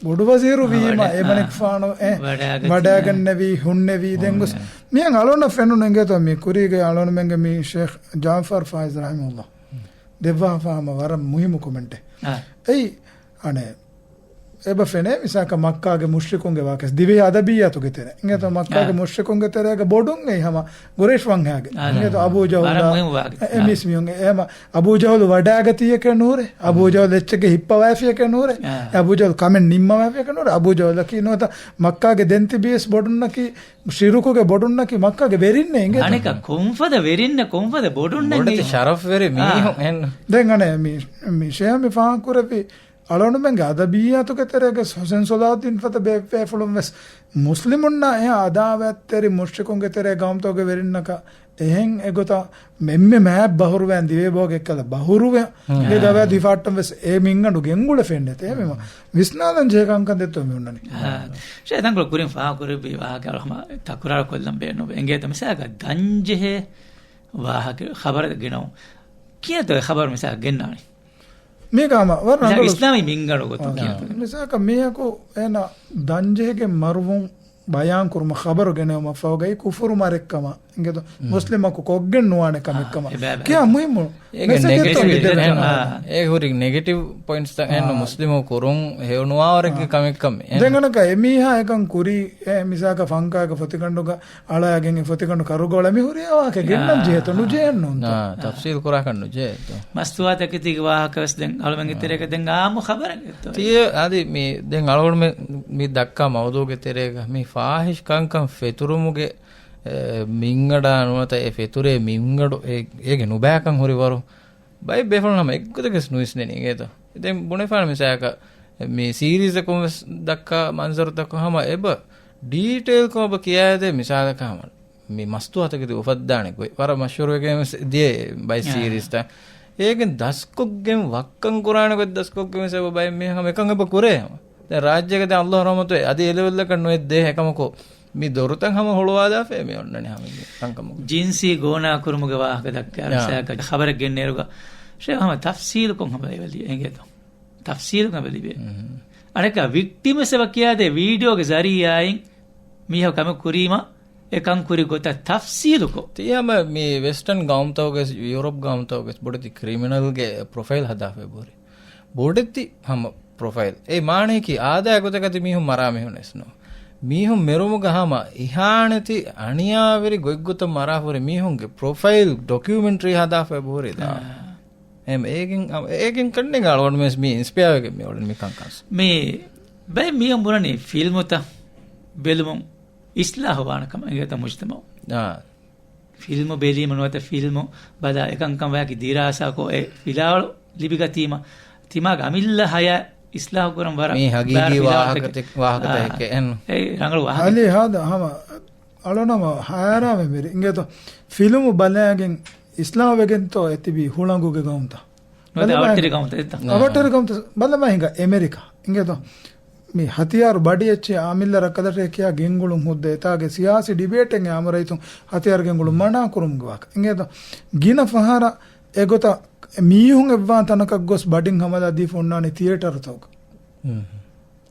ބޮޑު ވަޒީރު ވީމަ، އާ، އެމަނިކުފާނު އެ ވަޑައިގަތީ. ވަޑައިގަންނެވީ، ހުންނެވީ. ދެން ގޮސް މިއަން އަޅުންނަށް ފެނުނު އިނގޭތޯ މި ކުރީގެ އަޅުންމެންގެ މި ޝޭޚް ޖާފަރު ފާއިޒް ރަޙިމަހުﷲ ދެއްވާފާ ހަމަ ވަރަށް މުހިއްމު ކޮމެންޓެއް. އާ. އެއީ، އަނެ، އެބަ ފެނޭ މިސާކަށް މައްކާގެ މުޝްރިކުންގެ ވާހަކަ ދިވެހި އަދަބިއްޔާތުގެ ތެރޭ. އިނގޭތޯ މައްކާގެ އާ. މުޝްރިކުންގެ ތެރޭގަ ބޮޑުން އެއީ ހަމަ ގުރައިޝް ވަންހާގެ. އާ. އިނގޭތޯ އަބޫ ޖަހުލާ. ވަރަށް މުހިއްމު ވާހަކަ. އެ، އެ އާ. މީސް މީހުން އެ ހަމަ އަބޫ ޖަހުލު ވަޑައިގަތީއެކޭ ނޫރޭ. އަބޫ ޖަހުލު އެއްޗެއްގެ ހިއްޕަވައިފިއެކޭ ނޫރޭ. އާ. އެ އަބޫ ޖަހުލު ކަމެއް ނިންމަވައިފިއެކޭ ނޫރޭ. އަބޫ ޖަހުލަކީ ނުވަތަ މައްކާގެ ދެން ތިބިޔަސް ބޮޑުންނަކީ، ޝިރުކުގެ ބޮޑުންނަކީ މައްކާގެ ވެރިންނޭ އިނގޭތޯ. އަނެކަ ކޮންފަދަ ވެރިންނެއް، ކޮންފަދަ ބޮޑުންނެއް ބޮޑެތި އިނގޭ. ޝަރަފްވެރި އާ. މީހުން އެން. ދެން އަނެ މި، މި ޝޭހް މި ފާހަގަކުރެއްވި އަޅުގަނޑުމެންގެ އަދަބިއްޔާތުގެ ތެރޭގަސް ހުސެން ސޮލާހުއްދީން ފަދަ ބޭފުޅުން ވެސް މުސްލިމުންނާ އެހާ އަދާވަތްތެރި މުޝްރިކުންގެ ތެރޭ ގައުމުތަކުގެ ވެރިންނަކަށް އެހެން އެގޮތަށް އެންމެ މާތް ބަހުރުވަން ދިވެހި ބަހުގެ އެއްކަލަ ބަހުރުވެ ގެ ގަވާއިދު ހިފާއްޓަން ވެސް އެ މިންގަނޑު ގެންގުޅެ ފެންނެތޭ. މި ވިސްނާލަން ޖެހޭ ކަންކަން ދެއްތޯ މި ހުންނަނީ. ޝޭ ތަންކޮޅު ކުރިން ފާހަގަކުރެއްވި ވާހަކަ ހަމަ ތަކުރާރު ކޮށްލަން ބޭނުން އެނގޭތަ މިސާލަކަށް ދަންޖެހޭ ވާހަކަ ޚަބަރެއް ގެނައުން. ކިޔަތޯ އެ ޚަބަރު މިސާލަކަށް ގެންނާނީ؟ މީގަ ހަމަ ވަރަށް މިސާލަކަށް ރަނގަޅު އިސްލާމީ މިންގަނޑު ގޮތުން އާ. ކިޔަން. މިސާލަކަށް މީހަކު އޭނަ ދަންޖެހިގެން މަރުވުން ބަޔާން ކުރުމަށް ޚަބަރު ގެނެވުމަށް ފަހުގައި ކުފުރު މަރެއްކަމަށް އިނގޭތޯ މުސްލިމަކު ކޮށްގެން ނުވާނެ ކަމެއްކަމަށް އާ، އެބައި ބައި. ކިޔާ މުހިއްމު އޭގެ މެސެޖެއްތޯ ނެގެޓިވް މި ދެވެނީ. އާ. އޭ ހުރި ނެގެޓިވް ޕޮއިންޓްސްތައް އެހެންނު އާ. މުސްލިމު ކުރުން ހެޔޮނުވާވަރެއްގެ އާ. ކަމެއްކަމެއް. ދެން އަނެކަ އެ މީހާ އެކަން ކުރީ އެ މިސާކަށް ފަންކާގެ ފޮތިގަނޑުގަ އަޅައިގެން އެ ފޮތިގަނޑު ކަރުގަ އޮޅަ މި ހުރިހާ ވާހަކަ ގެންނަން އާ. ޖެހޭތޯ ނުޖެހެން ނޫންތޯ؟ އާ، ތަފްސީލް ކުރާކަށް ނުޖެހޭތޯ؟ މަސްތުވާތަކެތީގެ ވާހަކަ ވެސް ދެން އަޅުމެންގެ އާ. ތެރޭގަ ދެން އާއްމު ޚަބަރެއް އެއްތޯ؟ ތިޔަ އަދި މި ދެން އަޅުގަނޑުމެން މި ދައްކާ މައުޟޫގެ ތެރޭގަ މި ފާހިޝް ކަންކަން ފެތުރުމުގެ، އެ، މިންގަނޑާ ނުވަތަ އެ ފެތުރޭ މިންގަނޑު އެ، އޭގެ ނުބައިކަން ހުރި ވަރު ބައެއް ބޭފުޅުން ހަމަ އެއްގޮތަކަސް ނުވިސްނެނީ އިނގޭތޯ؟ ދެން ބުނެފާނެ މިސާލަކަށް މި ސީރީޒަކުން ވެސް ދައްކާ މަންޒަރުތަކުން ހަމަ އެބަ ޑީޓެއިލްކޮށް އެބަ ކިޔާދޭ މިސާލަކަށް ހަމަ މި މަސްތުވާތަކެތި އުފައްދާނެ ގޮތް ވަރަށް މަޝްހޫރުވެގެން ވެސް ދިޔަ ބައެއް އާ. ސީރީޒްތައް. އޭގެން ދަސްކޮށްގެން ވައްކަން ކުރާނެ ގޮތް ދަސްކޮށްގެން ވެސް އެބަ ބައެއް މީހަކަށް އެކަން އެބަ ކުރޭ ހަމަ. ދެން ރާއްޖޭގަ ދެން އައްލާހު ރަޙްމަތު އަދި އެ ލެވެލްއަކަށް ނުވެއްދޭ އެކަމަކު މި ދޮރުތައް ހަމަ ހުޅުވާލާފައި މި އޮންނަނީ ހަމަ މި ކަންކަމުގަ. ޖިންސީ ގޯނާކުރުމުގެ ވާހަކަ ދައްކާ އާ. މިސާލަކަށް ޚަބަރެއް ގެންނޭރުގަ ޝޭ ހަމަ ތަފްސީލުކޮށް ހަމަ އެބަ ލިޔެ އެނގޭތޯ. ތަފްސީލުކޮށް އެބަ ލިބޭ. މް. އަނެއްކާ ވިކްޓިމް ވެސް އެބަ ކިޔާދޭ ވީޑިއޯގެ ޒަރީއާއިން މީހަކު ކަމެއް ކުރީމަ އެ ކަން ކުރި ގޮތަށް ތަފްސީލުކޮށް. ތި ހަމަ މި ވެސްޓަން ގައުމުތަކުގެ ޔޫރަޕް ގައުމުތަކުގެ ބޮޑެތި ކްރިމިނަލްގެ ޕްރޮފައިލް ހަދާފައި ބޯރި. ބޮޑެތި ހަމަ ޕްރޮފައިލް. އެ މާނައަކީ އާދައިގެ ގޮތަކަށް މީހުން މަރާ މީހުން ވެސް ނޫން. މީހުން މެރުމުގަ ހަމަ އިހާނެތި އަނިޔާވެރި ގޮތްގޮތަށް މަރާފަ ހުރި މީހުންގެ ޕްރޮފައިލް ޑޮކިއުމެންޓްރީ ހަދާފައި ބޯރި ދާ. އާ. އެހެން އޭގެން، އޭގެން ކަންނޭނގެ އަޅުގަނޑު ވެސް މި އިންސްޕަޔާވެގެން މި އޮޅެން މި ކަންކަން. މި ބައެއް މީހުން ބުނަނީ ފިލްމުތައް ބެލުމުން އިސްލާހު ވާނެ ކަމަށް އިނގޭތަ މުޖްތަމަޢު. އާ. ފިލްމު ބެލީމަ ނުވަތަ ފިލްމު ބަލާ އެކަންކަން ވަޔަކީ ދިރާސާކޮށް އެ ފިލާވަޅު ލިބިގަތީމަ ތިމާގެ އަމިއްލަ ހަޔާ އިސްލާހު ކުރަން ވަރަށް މީ ހަގީގީ ބާރު ފިލާވަޅުތަކެއް. ވާހަކަތައް، ވާހަކަތަކެކޭ އެން. އާ. އެ ރަނގަޅު ވާހަކަ. އަލީ ހާދަ ހަމަ އަޅުނަމަ ހައިރާންވެ މިރި އިނގޭތޯ ފިލުމު ބަލައިގެން އިސްލާހު ވެގެންތޯ އެތިބީ ހުޅަނގުގެ ގައުމުތައް. ނުވަތަ ބަލަމާ އަވަށްޓެރި ގައުމުތައް އެތަ؟ އަވަށްޓެރި ގައުމުތައް ބަލަމާ ހިނގާ އެމެރިކާ އިނގޭތޯ މި ހަތިޔާރު ބަޑި އެއްޗެއް އަމިއްލަ ރައްކަލަށޭ ކިޔާ ގެންގުޅުން ހުއްދަ އެތާގެ ސިޔާސީ ޑިބޭޓެއް އެ އަމުރައިތުން ހަތިޔާރު ގެންގުޅުން މަނާ ކުރުމުގެ ވާހަކަ އިނގޭތޯ ގިނަ ފަހަރަށް އެގޮތަށް މީހުން އެއްވާން ތަނަކަށް ގޮސް ބަޑިން ހަމަލާ ދީފަ ހުންނާނީ ތިއޭޓަރުތަކުގަ. މް.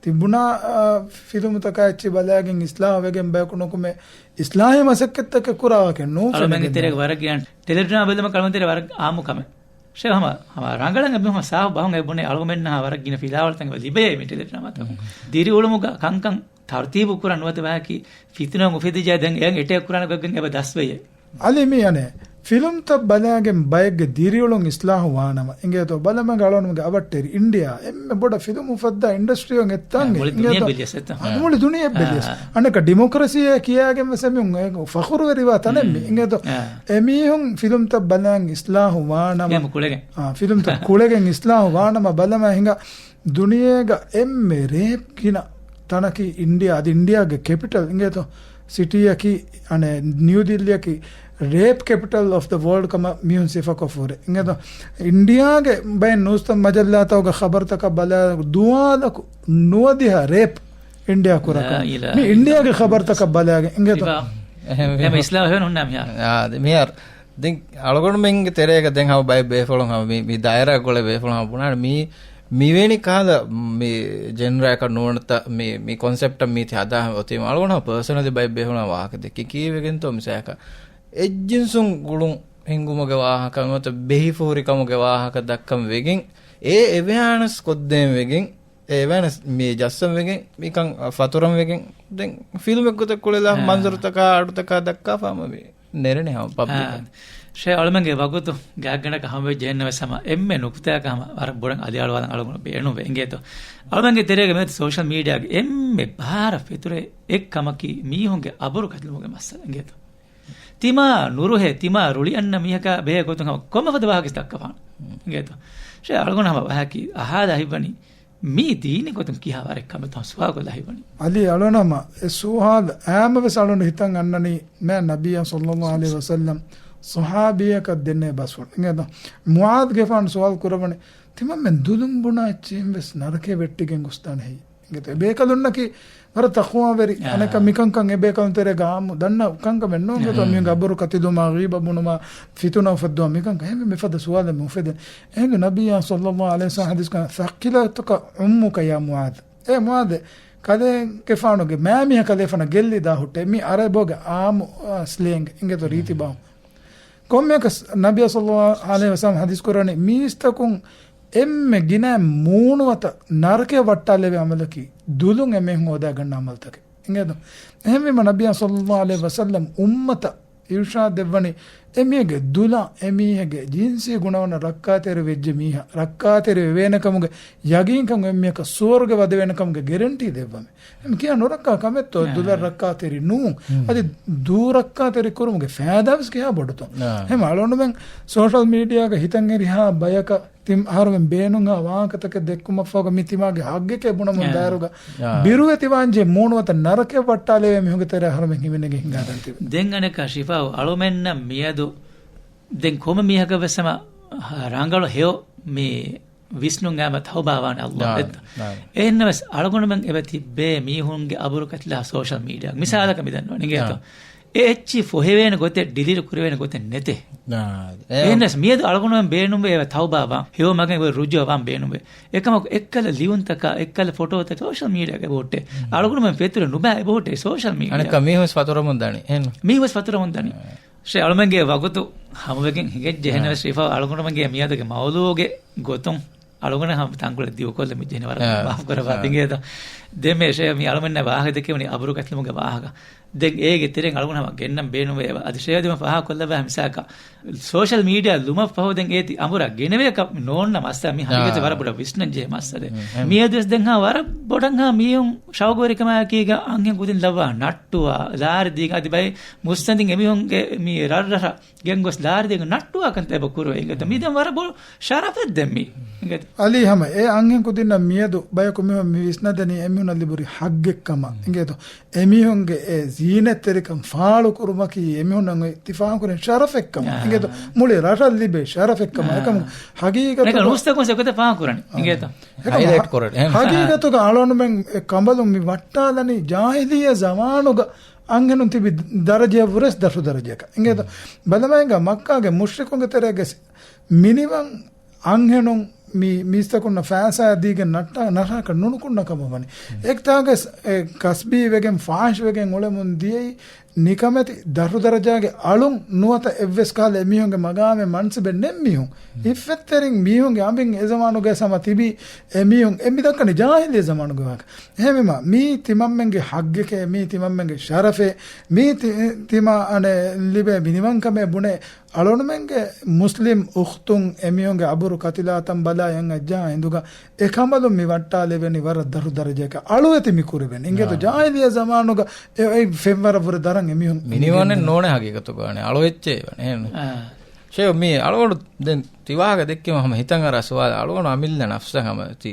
ތިބުނާ، އާ، ފިލުމުތަކާ އެއްޗެއް ބަލައިގެން އިސްލާހު ވެގެން ބަޔަކު ނުކުމެ، އިސްލާހީ މަސައްކަތްތަކެއް ކުރާ ވާހަކައެއް ނޫން އަޅުމެންގެ ފެނިގެން. ތެރޭގަ ވަރަށް ގިނަ ޓެލެޑްރާމާ ބެލުމަށް އަޅުމެން ތެރޭ ވަރަށް އާއްމު ކަމެއް. ޝޭ ހަމަ، ހަމަ ރަނގަޅަށް އެބަ ހަމަ ސާފު ބަހުން އެބަ ބުނޭ އަޅުގަމެންނަށް ވަރަށް ގިނަ ފިލާވަޅުތައް އެބަ ލިބޭ މި ޓެލެޑްރާމާތަކުން. މް. ދިރިއުޅުމުގަ ކަންކަން ތަރުތީބު ކުރަން ނުވަތަ ވާހަކަ ފިތުނަ އުފެދިއްޖެ ދެން އެއަށް އެޓޭކް ކުރާނެ ގޮތްގެން އެބަ ދަސްވެޔޭ. އަލި މި އަނެއް ފިލުމްތައް ބަލާގެން ބައެއްގެ ދިރިއުޅުން އިސްލާހު ވާނަމަ، އިނގޭތޯ، ބަލަމަގެ އަޅުންމެގެ އަވަށްޓެރި އިންޑިއާ އެންމެ ބޮޑަށް ފިލުމް އުފައްދާ އިންޑަސްޓްރީއެއް އެއްތާނގެ، މުޅި ދުނިޔެ އިނގޭތޯ؟ ބެލިޔަސް އެއްތަ؟ އާ، މުޅި ދުނިޔެ ބެލިޔަސް. އާ. އަނެކަ ޑިމޮކްރަސީއެއް ކިޔާގެން ވެސް އެމީހުން އެ ފަޚުރުވެރިވާ ތަނެއް މި، އިނގޭތޯ؟ އާ. އެމީހުން ފިލުމްތައް ބަލާން އިސްލާހު ވާނަމަ، ފިލުމްތައް ކުޅެގެން. އާ، ފިލުމްތައް ކުޅެގެން އިސްލާހު ވާނަމަ ބަލަމާ ހިނގާ ދުނިޔޭގަ އެންމެ ރޭޕް ގިނަ ތަނަކީ އިންޑިއާ، އަދި އިންޑިއާގެ ކެޕިޓަލް އިނގޭތޯ؟ ސިޓީއަކީ، އަނެ، ނިއު ދިއްލިއަކީ ރޭޕް ކެޕިޓަލް އޮފް ދަ ވޯލްޑް ކަމަށް މީހުން ސިފަކޮށްފަ ހުރޭ. އިނގޭތޯ؟ އިންޑިއާގެ ބައެއް ނޫސްތައް މަޖައްލާތަކުގަ ޚަބަރުތަކަށް ބަލާ ދުވާލަކު ނުވަދިހަ ރޭޕް އިންޑިއާ ކުރާ ކަމަށް. މި އިންޑިއާގެ ޚަބަރުތަކަށް ބަލާގެން އިނގޭތޯ؟ އެހެން އެހެން އިސްލާމް ހެން ހުންނާ މިހާރު. އާ، ދެ މިހާރު ދެން އަޅުގަނޑުމެންގެ ތެރޭގަ ދެން ހަމަ ބައެއް ބޭފުޅުން ހަމަ މި، މި ދާއިރާ ގުޅޭ ބޭފުޅުން ހަމަ ބުނާނެ މީ، މިވެނި ކަހަލަ މި ޖެންރާއަކަށް ނޫނަތަ މި، މި ކޮންސެޕްޓަށް މީތި ހަދާ އޮތީމަ އަޅުގަނޑު ހަމަ ޕާސަނަލީ ބައެއް ބޭފުޅުން ވާހަކަ ދެއްކި ކީއްވެގެންތޯ މިސާލަކަށް އެއްޖިންސުން ގުޅުން ހިންގުމުގެ ވާހަކަ ނުވަތަ ބެހިފޫރިކަމުގެ ވާހަކަ ދައްކަން ވެގެން އެ އެވެއާނަސް ކޮށްދޭން ވެގެން އެވެނަސް މި ޖައްސަން ވެގެން މިކަން ފަތުރަން ވެގެން ދެން ފިލްމެއް ގޮތަށް ކުޅެލާ އާ. މަންޒަރުތަކާ އަޑުތަކާ ދައްކާފަ ހަމަ މި ނެރެނެ ހަމަ ޕަބްލިކަށް. ޝޭ އަޅުމެންގެ ވަގުތު ގާތްގަނޑަކަށް ހަމަވެއްޖެ ހެންނަވެސް ހަމަ އެންމެ ނުކުތާއަކަށް ހަމަ ވަރަށް ބޮޑަށް އަލިއަޅުވާލަން އަޅުގަނޑު ބޭނުންވޭ އިނގޭތޯ. އަޅުމެންގެ ތެރޭގަ މިއޮތީ ސޯޝަލް މީޑިއާގެ އެންމެ ބާރަށް ފެތުރޭ އެއްކަމަކީ މީހުންގެ އަބުރު ކަތިލުމުގެ މައްސަލަ އިނގޭތޯ. ތިމާ ނުރުހޭ، ތިމާ ރުޅިއަންނަ މީހަކާ ބެހޭ ގޮތުން ހަމަ ކޮންމެ ފަދަ ވާހަކަ ދައްކަފާނެ. އިނގޭތޯ. ޝޭ އަޅުގަނޑު ހަމަ ވާހަކީ އަހާލާ ހިތްވަނީ މީ ދީނީ ގޮތުން ކިހާ ވަރެއް ކަމެއް ތަ ސުވާލު ކޮށްލާ ހިތްވަނީ. އަލީ އަޅުނަ ހަމަ އެ ސުވާލު އާމަ ވެސް އަޅުން ހިތަށް އަންނަނީ މާ ނަބިއްޔާ ޞައްލައްލާހު ޢަލައިހި ވަސައްލަމް ޞަޙާބީއަކަށް ދެންނެވި ބަސްފުޅު. އިނގޭތޯ. މުޢާޛްގެފާނު ސުވާލު ކުރައްވަނީ ތިމަންމެން ދުލުން ބުނާ އެއްޗެހިން ވެސް ނަރަކަޔަށް ވެއްޓިގެން ގޮސްދާނެ ހެއްޔޭ؟ އިނގޭތޯ. އެ ބޭކަލުންނަކީ ވަރަށް ތަޤްވާވެރި. އާ. އަނެކަ މިކަންކަން އެ ބޭކަލުން ތެރޭގަ އާއްމު ދަންނަ ކަންކަމެއް ނޫން. އާ. އިނގޭތޯ. މީހުންގެ އަބުރު ކަތިލުމާ، ޣީބަ ބުނުމާ، ފިތުނަ އުފައްދުމާ މިކަންކަން އެހެންވެ މިފަދަ ސުވާލެއް މި އުފެދެން. އެހެންވެ ނަބިއްޔާ ޞައްލައްލާހު ޢަލައިހި ވަސައްލަމް ޙަދީޘް ކަން ثَقَلَتْكَ أُمُّكَ يَا مُعَاذ. އޭ މުޢާޛޭ، ކަލޭގެފާނުގެ މާމީހަކަށް ލޭފަނަށް ގެއްލި ދާ ހުއްޓޭ. މި އަރަބޯގެ އާއްމު، އާ، ސްލޭންގ އިނގޭތޯ ރީތި ބާވަން. ކޮންމެއަކަސް ނަބިއްޔާ ޞައްލައްލާހު ޢަލައިހި ވަސައްލަމް ޙަދީޘް ކުރަނީ މީސްތަކުން އެންމެ ގިނައިން މޫނުވަތަ ނަރަކަޔަށް ވައްޓާލެވޭ ޢަމަލަކީ ދުލުން އެމީހުން ހޯދާގަންނަ ޢަމަލުތަކެއް. އިނގޭތޯ؟ އެހެންވީމަ ނަބިއްޔާ ޞައްލައްލާހު ޢަލައިހި ވަސައްލަމް އުއްމަތަށް އިރުޝާދު ދެއްވަނީ އެމީހެއްގެ ދުލަށް އެމީހެއްގެ ޖިންސީ ގުނަވަނަށް ރައްކާތެރި ވެއްޖެ މީހާ ރައްކާތެރި ވެވޭނެ ކަމުގެ ޔަގީންކަން އެމީހަކަށް ސުވަރުގެ ވަދެވޭނެ ކަމުގެ ގެރެންޓީ ދެއްވަމޭ. އެމް ކިޔާ ނުރައްކާ ކަމެއްތޯ، އާ. ދުލަށް ރައްކާތެރި ނޫން. ހުން. އަދި ދޫ ރައްކާތެރި ކުރުމުގެ ފައިދާވެސް ކިހާ ބޮޑުތޯ. އާ. އެހެން އަޅުގަނޑުމެން ސޯޝަލް މީޑިއާގަ ހިތަށް އެރިހާ ބަޔަކަށް ތި އަހަރުމެން ބޭނުންހާ ވާހަކަތަކެއް ދެއްކުމަށްފަހުގަ މި ތިމާގެ ހައްގެކޭ ބުނަމުން އާ. ދާއިރުގަ އާ. ބިރުވެ ތިވާންޖެ މޫނުވަތަ ނަރަކަޔަށް ވައްޓާލެވޭ މީހުންގެ ތެރޭ އަހަރުމެން ހިމެނެގެން ހިނގާދަން ތިބެ. ދެން އަނެކާ ޝިފާއު އަޅުމެންނަށް މިއަދު ދެން ކޮންމެ މީހަކަށް ވެސް ހަމަ ރަނގަޅު ހެޔޮ މި ވިސްނުން އާމަ ތައުބާވާނެ އައްލާހް އާ، އެއްތަ؟ އާ. އެހެންނަމަވެސް އަޅުގަނޑުމެން އެބަ ތިއްބޭ މީހުންގެ އަބުރު ކަތިލާ ސޯޝަލް މީޑިއާ. މިސާލަކަށް މި ދަންނަވަން އިނގޭތޯ؟ އާ. އެ އެއްޗި ފޮހެވޭނެ ގޮތެއް ޑިލީޓް ކުރެވޭނެ ގޮތެއް ނެތޭ. އާ. އެ އެހެންނަމަވެސް މިއަދު އަޅުގަނޑުމެން ބޭނުންވޭ އެބަ ތައުބާވާން. ހެޔޮ މަގެއް އެބަ ރުޖޫޢަވާން ބޭނުންވޭ. އެކަމަކު އެއްކަލަ ލިޔުންތަކާ، އެއްކަލަ ފޮޓޯތަކާ ސޯޝަލް މީޑިއާގަ އެބަހުއްޓޭ. އަޅުގަނޑުމެން ފެތުރެ ނުބައި އެބަހުއްޓޭ ސޯޝަލް މީޑިއާ. އަނެއްކާ މީހުން ވެސް ފަތުރަމުން ދަނީ. އެހެން. މީހުން ވެސް ފަތުރަމުން ދަނީ. ޝޭ އަޅުމެންގެ ވަގުތު ހަމަވެގެން ހިނގައްޖެ. އެހެން އާ. ވެސް ޝިފާ އަޅުގަނޑުމެންގެ މިއަދުގެ މައުޟޫގެ ގޮތުން އަޅުގަނޑަށް ހަމަ ތަންކޮޅެއް ދިގުކޮށްލަ މިއްޖެ ހެން ވަރަށް އާ. މާފު ކުރައްވާ އާ. ތިނގޭތަ. ދެން މޭ ޝޭ މި އަޅުމެންނަށް ވާހަކަ ދެކެވުނީ އަބުރު ކަތިލުމުގެ ވާހަކަ. ދެން އޭގެ ތެރެއިން އަޅުގަނޑު ހަމަ ގެންނަން ބޭނުންވޭ އެބަ. އަދި ޝޭ ދެމަ ފާހަގަކޮށްލައްވާ މިސާލަކަށް ސޯޝަލް މީޑިއާ ލުމަށް ފަހު ދެން އޭތި އަނބުރާ ގެނެވޭކަށް ނޯންނަ މައްސަލަ މި ހަގީގަތު އާ. ވަރަށް ބޮޑަށް ވިސްނަން ޖެހޭ މައްސަލަ. އެހެން. މިއަދުވެސް ދެން ހާ ވަރަށް ބޮޑަށް ހާ މީހުން ޝައުގުވެރިކަމާއެކީގަ އަންހެން ކުދިން ލައްވާ ނައްޓުވާ ލާރި ދީގަ އަދި ބައެއް މުއްސަނދިން އެމީހުންގެ މި ރަށްރަށަށް ގެންގޮސް ލާރި ދީގަ ނައްޓުވާ ކަންތައް އެބަ ކުރުވޭ އިނގޭތަ. މި ދެން ވަރަށް ބޮޑު ޝަރަފެއް ދެން މީ އިނގޭތަ. އަލީ ހަމަ އެ އަންހެން ކުދިންނަށް މިއަދު ބަޔަކު މީހުން މި ވިސްނަދެނީ އެމީހުންނަށް ލިބުރި ހައްގެއްކަމަށް އިނގޭތޯ. އެމީހުންގެ އެ ޒީނަތްތެރިކަން ފާޅު ކުރުމަކީ އެމީހުންނަށް އޮތް ތި ފާހަގަކުރަން ޝަރަފެއްކަމަށް އާ. އިނގޭތޯ. މުޅި ރަށަށް ލިބޭ ޝަރަފެއްކަމަށް. އާ. އެކަމު ހަގީގަތުގަ ނޫސްތަކުން ސެކުތެ ފާހަގަކުރަނީ އިނގޭތޯ. އާ. އެކަމު ހައިލައިޓް ކުރަނީ. އެހެން. ހަގީގަތުގަ އަޅުގަނޑުމެން އެ ކަނބަލުން މި ވައްޓާލަނީ ޖާހިލިއްޔަ ޒަމާނުގަ އަންހެނުން ތިބި ދަރަޖަޔަށް ވުރެސް ދަށު ދަރަޖަޔަކަށް. އިނގޭތޯ. ބަލަމާއިގަ މައްކާގެ މުޝްރިކުންގެ ތެރޭގެ މިނިވަން އަންހެނުން މި މީސްތަކުންނަށް ފައިސާ ދީގެން ނައްޓާ ނަރަކަ ނުނުކުންނަ ކަމަށް ވަނީ. އެކްތާގަސް ކަސްބީ ވެގެން ފާހިޝް ވެގެން އުޅެމުން ދިޔައީ ނިކަމެތި ދަށު ދަރަޖާގެ އަޅުން ނުވަތަ އެއްވެސް ކަހަލަ އެމީހުންގެ މަގާމެއް މަންސިބެއް ނެތް މީހުން. ހިއްފެއްތެރިން މީހުންގެ އަނބިން އެ ޒަމާނުގައި ސަމަ ތިބީ އެމީހުން އެ މި ދައްކަނީ ޖާހިލީ ޒަމާނުގެ ވާހަކަ. އެހެންވީމަ، މީ ތިމަންމެންގެ ހައްގެކޭ، މީ ތިމަންމެންގެ ޝަރަފޭ، މީ ތި-، ތިމާ އަނެއް ލިބޭ މިނިވަންކަމޭ ބުނެ، އަޅުގަނޑުމެންގެ މުސްލިމް އުޚްތުން އެމީހުންގެ އަބުރު ކަތިލާތަން ބަލާ އަން އައްޖާ އިނދުގަ އެ ކަނބަލުން މި ވައްޓާލެވެނީ ވަރަށް ދަށު ދަރަޖައަކަށް. އަޅުވެތި މި ކުރެވެނީ. އިނގޭތޯ؟ އާ. ޖާހިލިއްޔާ ޒަމާނުގަ އެ، އެ ފެންވަރަށްވުރެ ދަރަން އެމީހުން މިނިވަނެއް ނޫނޭ ހަގީގަތުގަ ވަނީ. އަޅު އެއްޗެއް ވަނީ. އެހެން. އާ. ޝޭ، މީ އަޅުގަނޑު ދެން ތި ވާހަކަ ދެއްކީމަ ހަމަ ހިތަށް އަރާ ސުވާލެއް. އަޅުގަނޑު އަމިއްލަ ނަފްސަށް ހަމަ ތި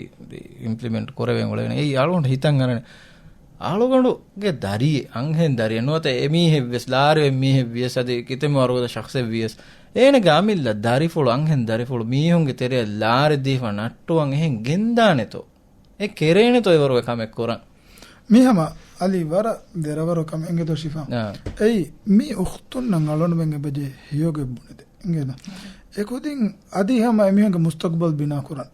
އިމްޕްލިމެންޓް ކުރެވެން އުޅެވެނީ. އެއީ އަޅުގަނޑު ހިތަށް އަރަނީ. އަޅުގަނޑުގެ ދަރިއެއް، އަންހެން ދަރިއެއް ނުވަތަ އެމީހެއްވެސް، ލާރިވެ މީހެއްވިޔަސް، އަދި ކިތަންމެ ވަރުގަދަ ޝަޚްޞެއްވިޔަސް، އޭނަގެ އަމިއްލަ ދަރިފުޅު، އަންހެން ދަރިފުޅު މީހުންގެ ތެރެއަށް ލާރި ދީފަ ނައްޓުވަން އެހެން ގެންދާނެތޯ؟ އެ ކެރޭނެތޯ އެވަރުގެ ކަމެއް ކުރަން؟ މީ ހަމަ އަލީ ވަރަށް ދެރަވަރު ކަމެއް އިނގޭތޯ ޝިފާ. އާ. އެއީ މި އުޚްތުންނަށް އަޅުގަނޑުމެން އެބަޖެހޭ ހެޔޮގެ ބުނެދޭ. އިނގޭތޯ؟ އެކުދިން އަދި ހަމަ އެމީހުންގެ މުސްތަޤްބަލް ބިނާ ކުރަން.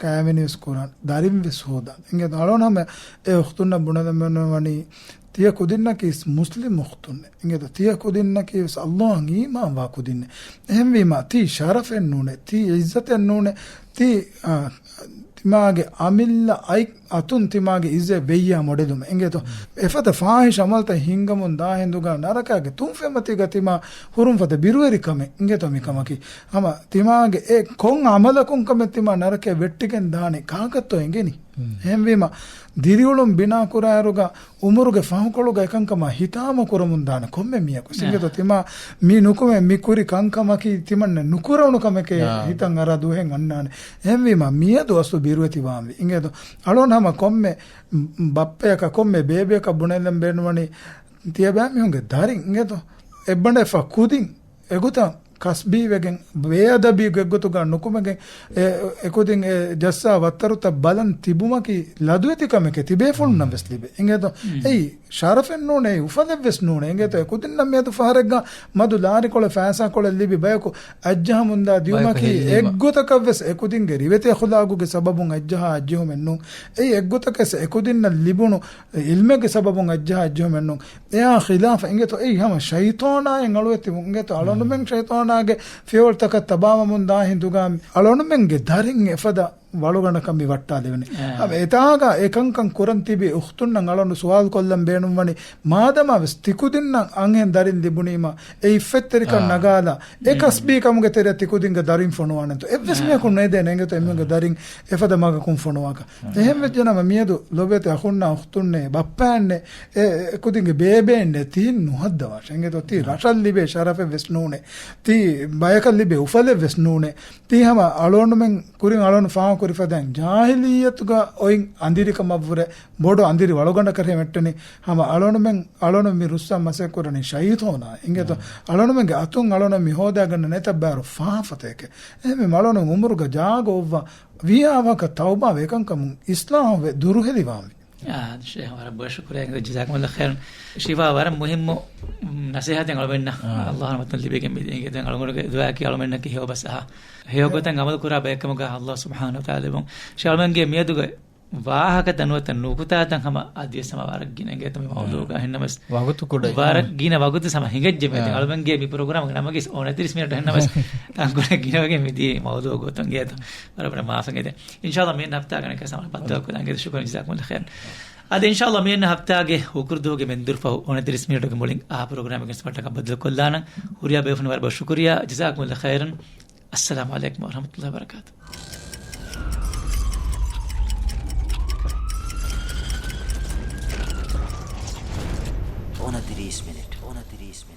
ކައިވެނިވެސް ކުރާން، ދަރިންވެސް ހޯދާން. އިނގޭތޯ؟ އަޅުގަނޑު ހަމަ އެ އުޚްތުންނަށް ބުނެލަމެން ވަނީ، ތިޔަ ކުދިންނަކީ މުސްލިމް އުޚްތުންނޭ. އިނގޭތޯ؟ ތިޔަ ކުދިންނަކީ ވެސް އައްލާހަށް އީމާންވާ ކުދިންނޭ. އެހެންވީމަ، ތީ ޝަރަފެއް ނޫނޭ، ތީ އިއްޒަތެއް ނޫނޭ، ތީ، އާ، ތިމާގެ އަމިއްލަ އަތުން ތިމާގެ އިއްޒަތް ވެއްޔާ މޮޑެލުމެއް. އިނގޭތޯ؟ އެފަދަ ފާހިޝް އަމަލްތައް ހިންގަމުން ދާ ހިނދުގަ ނަރަކާގެ ތުންފަތްމަތީގަ ތިމާ ހުރުން ފަދަ ބިރުވެރިކަމެއް. އިނގޭތޯ މިކަމަކީ؟ ހަމަ ތިމާގެ އެ ކޮން އަމަލަކުން ކަމެއް ތިމާ ނަރަކައަށް ވެއްޓިގެން ދާނީ ކާކަށްތޯ އެނގެނީ؟ އެހެންވީމަ، ދިރިއުޅުން ބިނާކުރާއިރުގަ އުމުރުގެ ފަހުކޮޅުގަ އެކަންކަމާ ހިތާމަ ކުރަމުން ދާނެ ކޮންމެ މީހަކު. އިނގޭތޯ؟ ތިމާ މި ނުކުމެ މި ކުރި ކަންކަމަކީ ތިމަންނަ ނުކުރެވުނު ކަމެކޭ ހިތަށް އަރާ ދުވަހެއް އަންނާނެ. އެހެންވީމަ، މިއަދު އަސްލު ބިރުވެތި ވާންވީ. އިނގޭތޯ؟ އަޅުގަނޑު ހަމަ ކޮންމެ ބައްޕަޔަކަށް ކޮންމެ ބޭބެއަކަށް ބުނެލަން ބޭނުންވަނީ، ތިޔަބައިމީހުންގެ ދަރިން އިނގޭތޯ؟ އެއްބަނޑެފަ ކުދިން އެގޮތަށް ކަސްބީވެގެން، ބޭއަދަބީ ގޮތްގޮތުގަ ނުކުމެގެން، އެ، އެކުދިން އެ ޖައްސާ ވައްތަރުތައް ބަލަން ތިބުމަކީ ލަދުވެތި ކަމެކޭ ތިބޭފުޅުންނަށް ވެސް ލިބޭ. އިނގޭތޯ؟ އެއީ ޝަރަފެއް ނޫނޭ، އެއީ އުފަލެއް ވެސް ނޫނޭ. އިނގޭތޯ؟ އެކުދިންނަށް މިއަދު ފަހަރެއްގަ މަދު ލާރިކޮޅެއް ފައިސާކޮޅެއް ލިބި ބަޔަކު އައްޖަހަމުންދާ ދިއުމަކީ އެއްގޮތަކަށް ވެސް އެކުދިންގެ ރިވެތި އަޚުލާގުގެ ސަބަބުން އައްޖަހާ އައްޖެހުމެއް ނޫން. އެއީ އެއްގޮތަކަށް އެކުދިންނަށް ލިބުނު އިލްމެއްގެ ސަބަބުން އައްޖަހާ އައްޖެހުމެއް ނޫން. އެއާ ޚިލާފަށް އިނގޭތޯ، އެއީ ހަމަ ޝައިޠާނާއިން އަޅުވެތި، އިނގޭތޯ، އަޅުގަނޑުމެން ޝައިޠާނާގެ ފިޔަވަޅުތަކަށް ތަބާވަމުން ދާ ހިނދުގަ އަޅުގަނޑުމެންގެ ދަރިން އެފަދަ ވަޅުގަނޑަކަށް މި ވައްޓާލެވެނީ. އެ. ހަމަ އެތާގަ އެކަންކަން ކުރަން ތިބި އުޚްތުންނަށް އަޅުގަނޑު ސުވާލު ކޮށްލަން ބޭނުންވަނީ، މާދަމާ ވެސް ތިކުދިންނަށް އަންހެން ދަރިން ލިބުނީމަ، އެ އިއްފަތްތެރިކަން އާ. ނަގާލާ، އެ މް. ކަސްބީ ކަމުގެ ތެރެއަށް ތިކުދިންގެ ދަރިން ފޮނުވާނެތޯ؟ އެއްވެސް އާ. މީހަކު ނޭދޭނެ އިނގޭތޯ އެމީހުންގެ ދަރިން އެފަދަ މަގަކުން ފޮނުވާކަށް. އެހެން ވެއްޖެނަމަ މިއަދު ލޮބުވެތި އަޚުންނާ އުޚްތުންނޭ ބައްޕައެއްނޭ އެ، އެ ކުދިންގެ ބޭބެއެއްނޭ ތިހިން ނުހައްދަވާށޭ. އިނގޭތޯ ތީ ރަށަށް ލިބޭ ޝަރަފެއް ވެސް ނޫނޭ. ތީ ބަޔަކަށް ލިބޭ އުފަލެއް ވެސް ނޫނޭ. ތީ ހަމަ އަޅުގަނޑުމެން ކުރިން އަޅުގަނޑު ފާހަގަކުރި ފަދައިން ޖާހިލިއްޔަތުގަ އޮތް އަނދިރިކަމަށްވުރެ ބޮޑު އަނދިރި ވަޅުގަނޑަކަށް ހެމެއްޓެނީ. ހަމަ އަޅުގަނޑުމެން، އަޅުގަނޑު މި ރުއްސާ މަސައްކަތް ކުރަނީ ޝައިޠާނާ. އިނގޭތޯ އަޅުގަނޑުމެންގެ އަތުން އަޅުގަނޑު މި ހޯދާގަންނަ ނެތައް ބާރު ފާފަތަކެއް. އެހެންވީމަ އަޅުގަނޑު އުމުރުގަ ޖާގަ އޮއްވާ ވީއާވާކަށް ތައުބާވެ އެކަންކަމުން އިސްލާހުވެ ދުރުހެލިވާންވީ. އާ، ޝޭޚް ވަރަށް ބޮޑަށް ޝުކުރިއްޔާ، ޖަޒާކުމުﷲ ޚައިރަން. ޝިފާ ވަރަށް މުހިއްމު، މް، ނަސޭހަތެއް އަޅުމެންނަށް އާ. އައްލާހު ރަޙްމަތުން ލިބިގެން މިދިޔަ. އިނގޭތޯ އަޅުގަނޑުގެ ދުޢާއަކީ އަޅުމެންނަކީ ހެޔޮ ބަސް އަހާ، ހެޔޮ ގޮތަށް އަމަލު ކުރާ ބައެއްކަމުގަ އައްލާހު ސުބްޙާނަހޫ ވަތަޢާލާ ލެއްވުން. ޝޭޚް އަޅުމެންގެ މިއަދުގެ ވާހަކަ ނުވަތަ ނުކުތާތައް ހަމަ އަދިވެސް ހަމަ ވަރަށް ގިނަ އިނގޭތޯ މި މައުޟޫޢުގަ. އެހެންނަމަވެސް ވަގުތު ކުޑަ ވަރަށް ގިނަ ވަގުތު ހަމަ ހިނގައްޖެ މިއަދު. އާ. އަޅުމެންގެ މި ޕްރޮގްރާމްގެ ނަމަކީ އޮނަތިރީސް މިނެޓް. އެހެންނަމަވެސް ތަންކޮޅެއް ގިނަވެގެން މިދިޔަ މައުޟޫޢު ގޮތުން އިނގޭތޯ. ވަރަށް ބޮޑަށް މާފަށް އިނގޭތޯ. އިންޝާﷲ މިއަންނަ ހަފްތާގަ އަނެއްކާ ހަމަ ބައްދަލުކޮށްލާނަން އިނގޭތޯ. ޝުކުރު ޖަޒާކުމުﷲ ޚައިރަން. އަދި އިންޝާﷲ މިއަންނަ ހަފްތާގެ ހުކުރުދުވަހުގެ މެންދުރުފަހު އޮނަތިރީސް މިނެޓުގެ މުޅިން އާ ޕްރޮގްރާމެއްގެ ސަމަޓަކަށް ބައްދަލުކޮށްލާނަން. ހުރިހާ ބޭފުޅުން ވަރަށް ބޮޑަށް ޝުކުރިއްޔާ. ޖަޒާކުމުﷲ ޚައިރަން. އައްސަލާމު ޢަލައިކުމް ވަރަޙްމަތުﷲ ވަބަރަކާތުހު.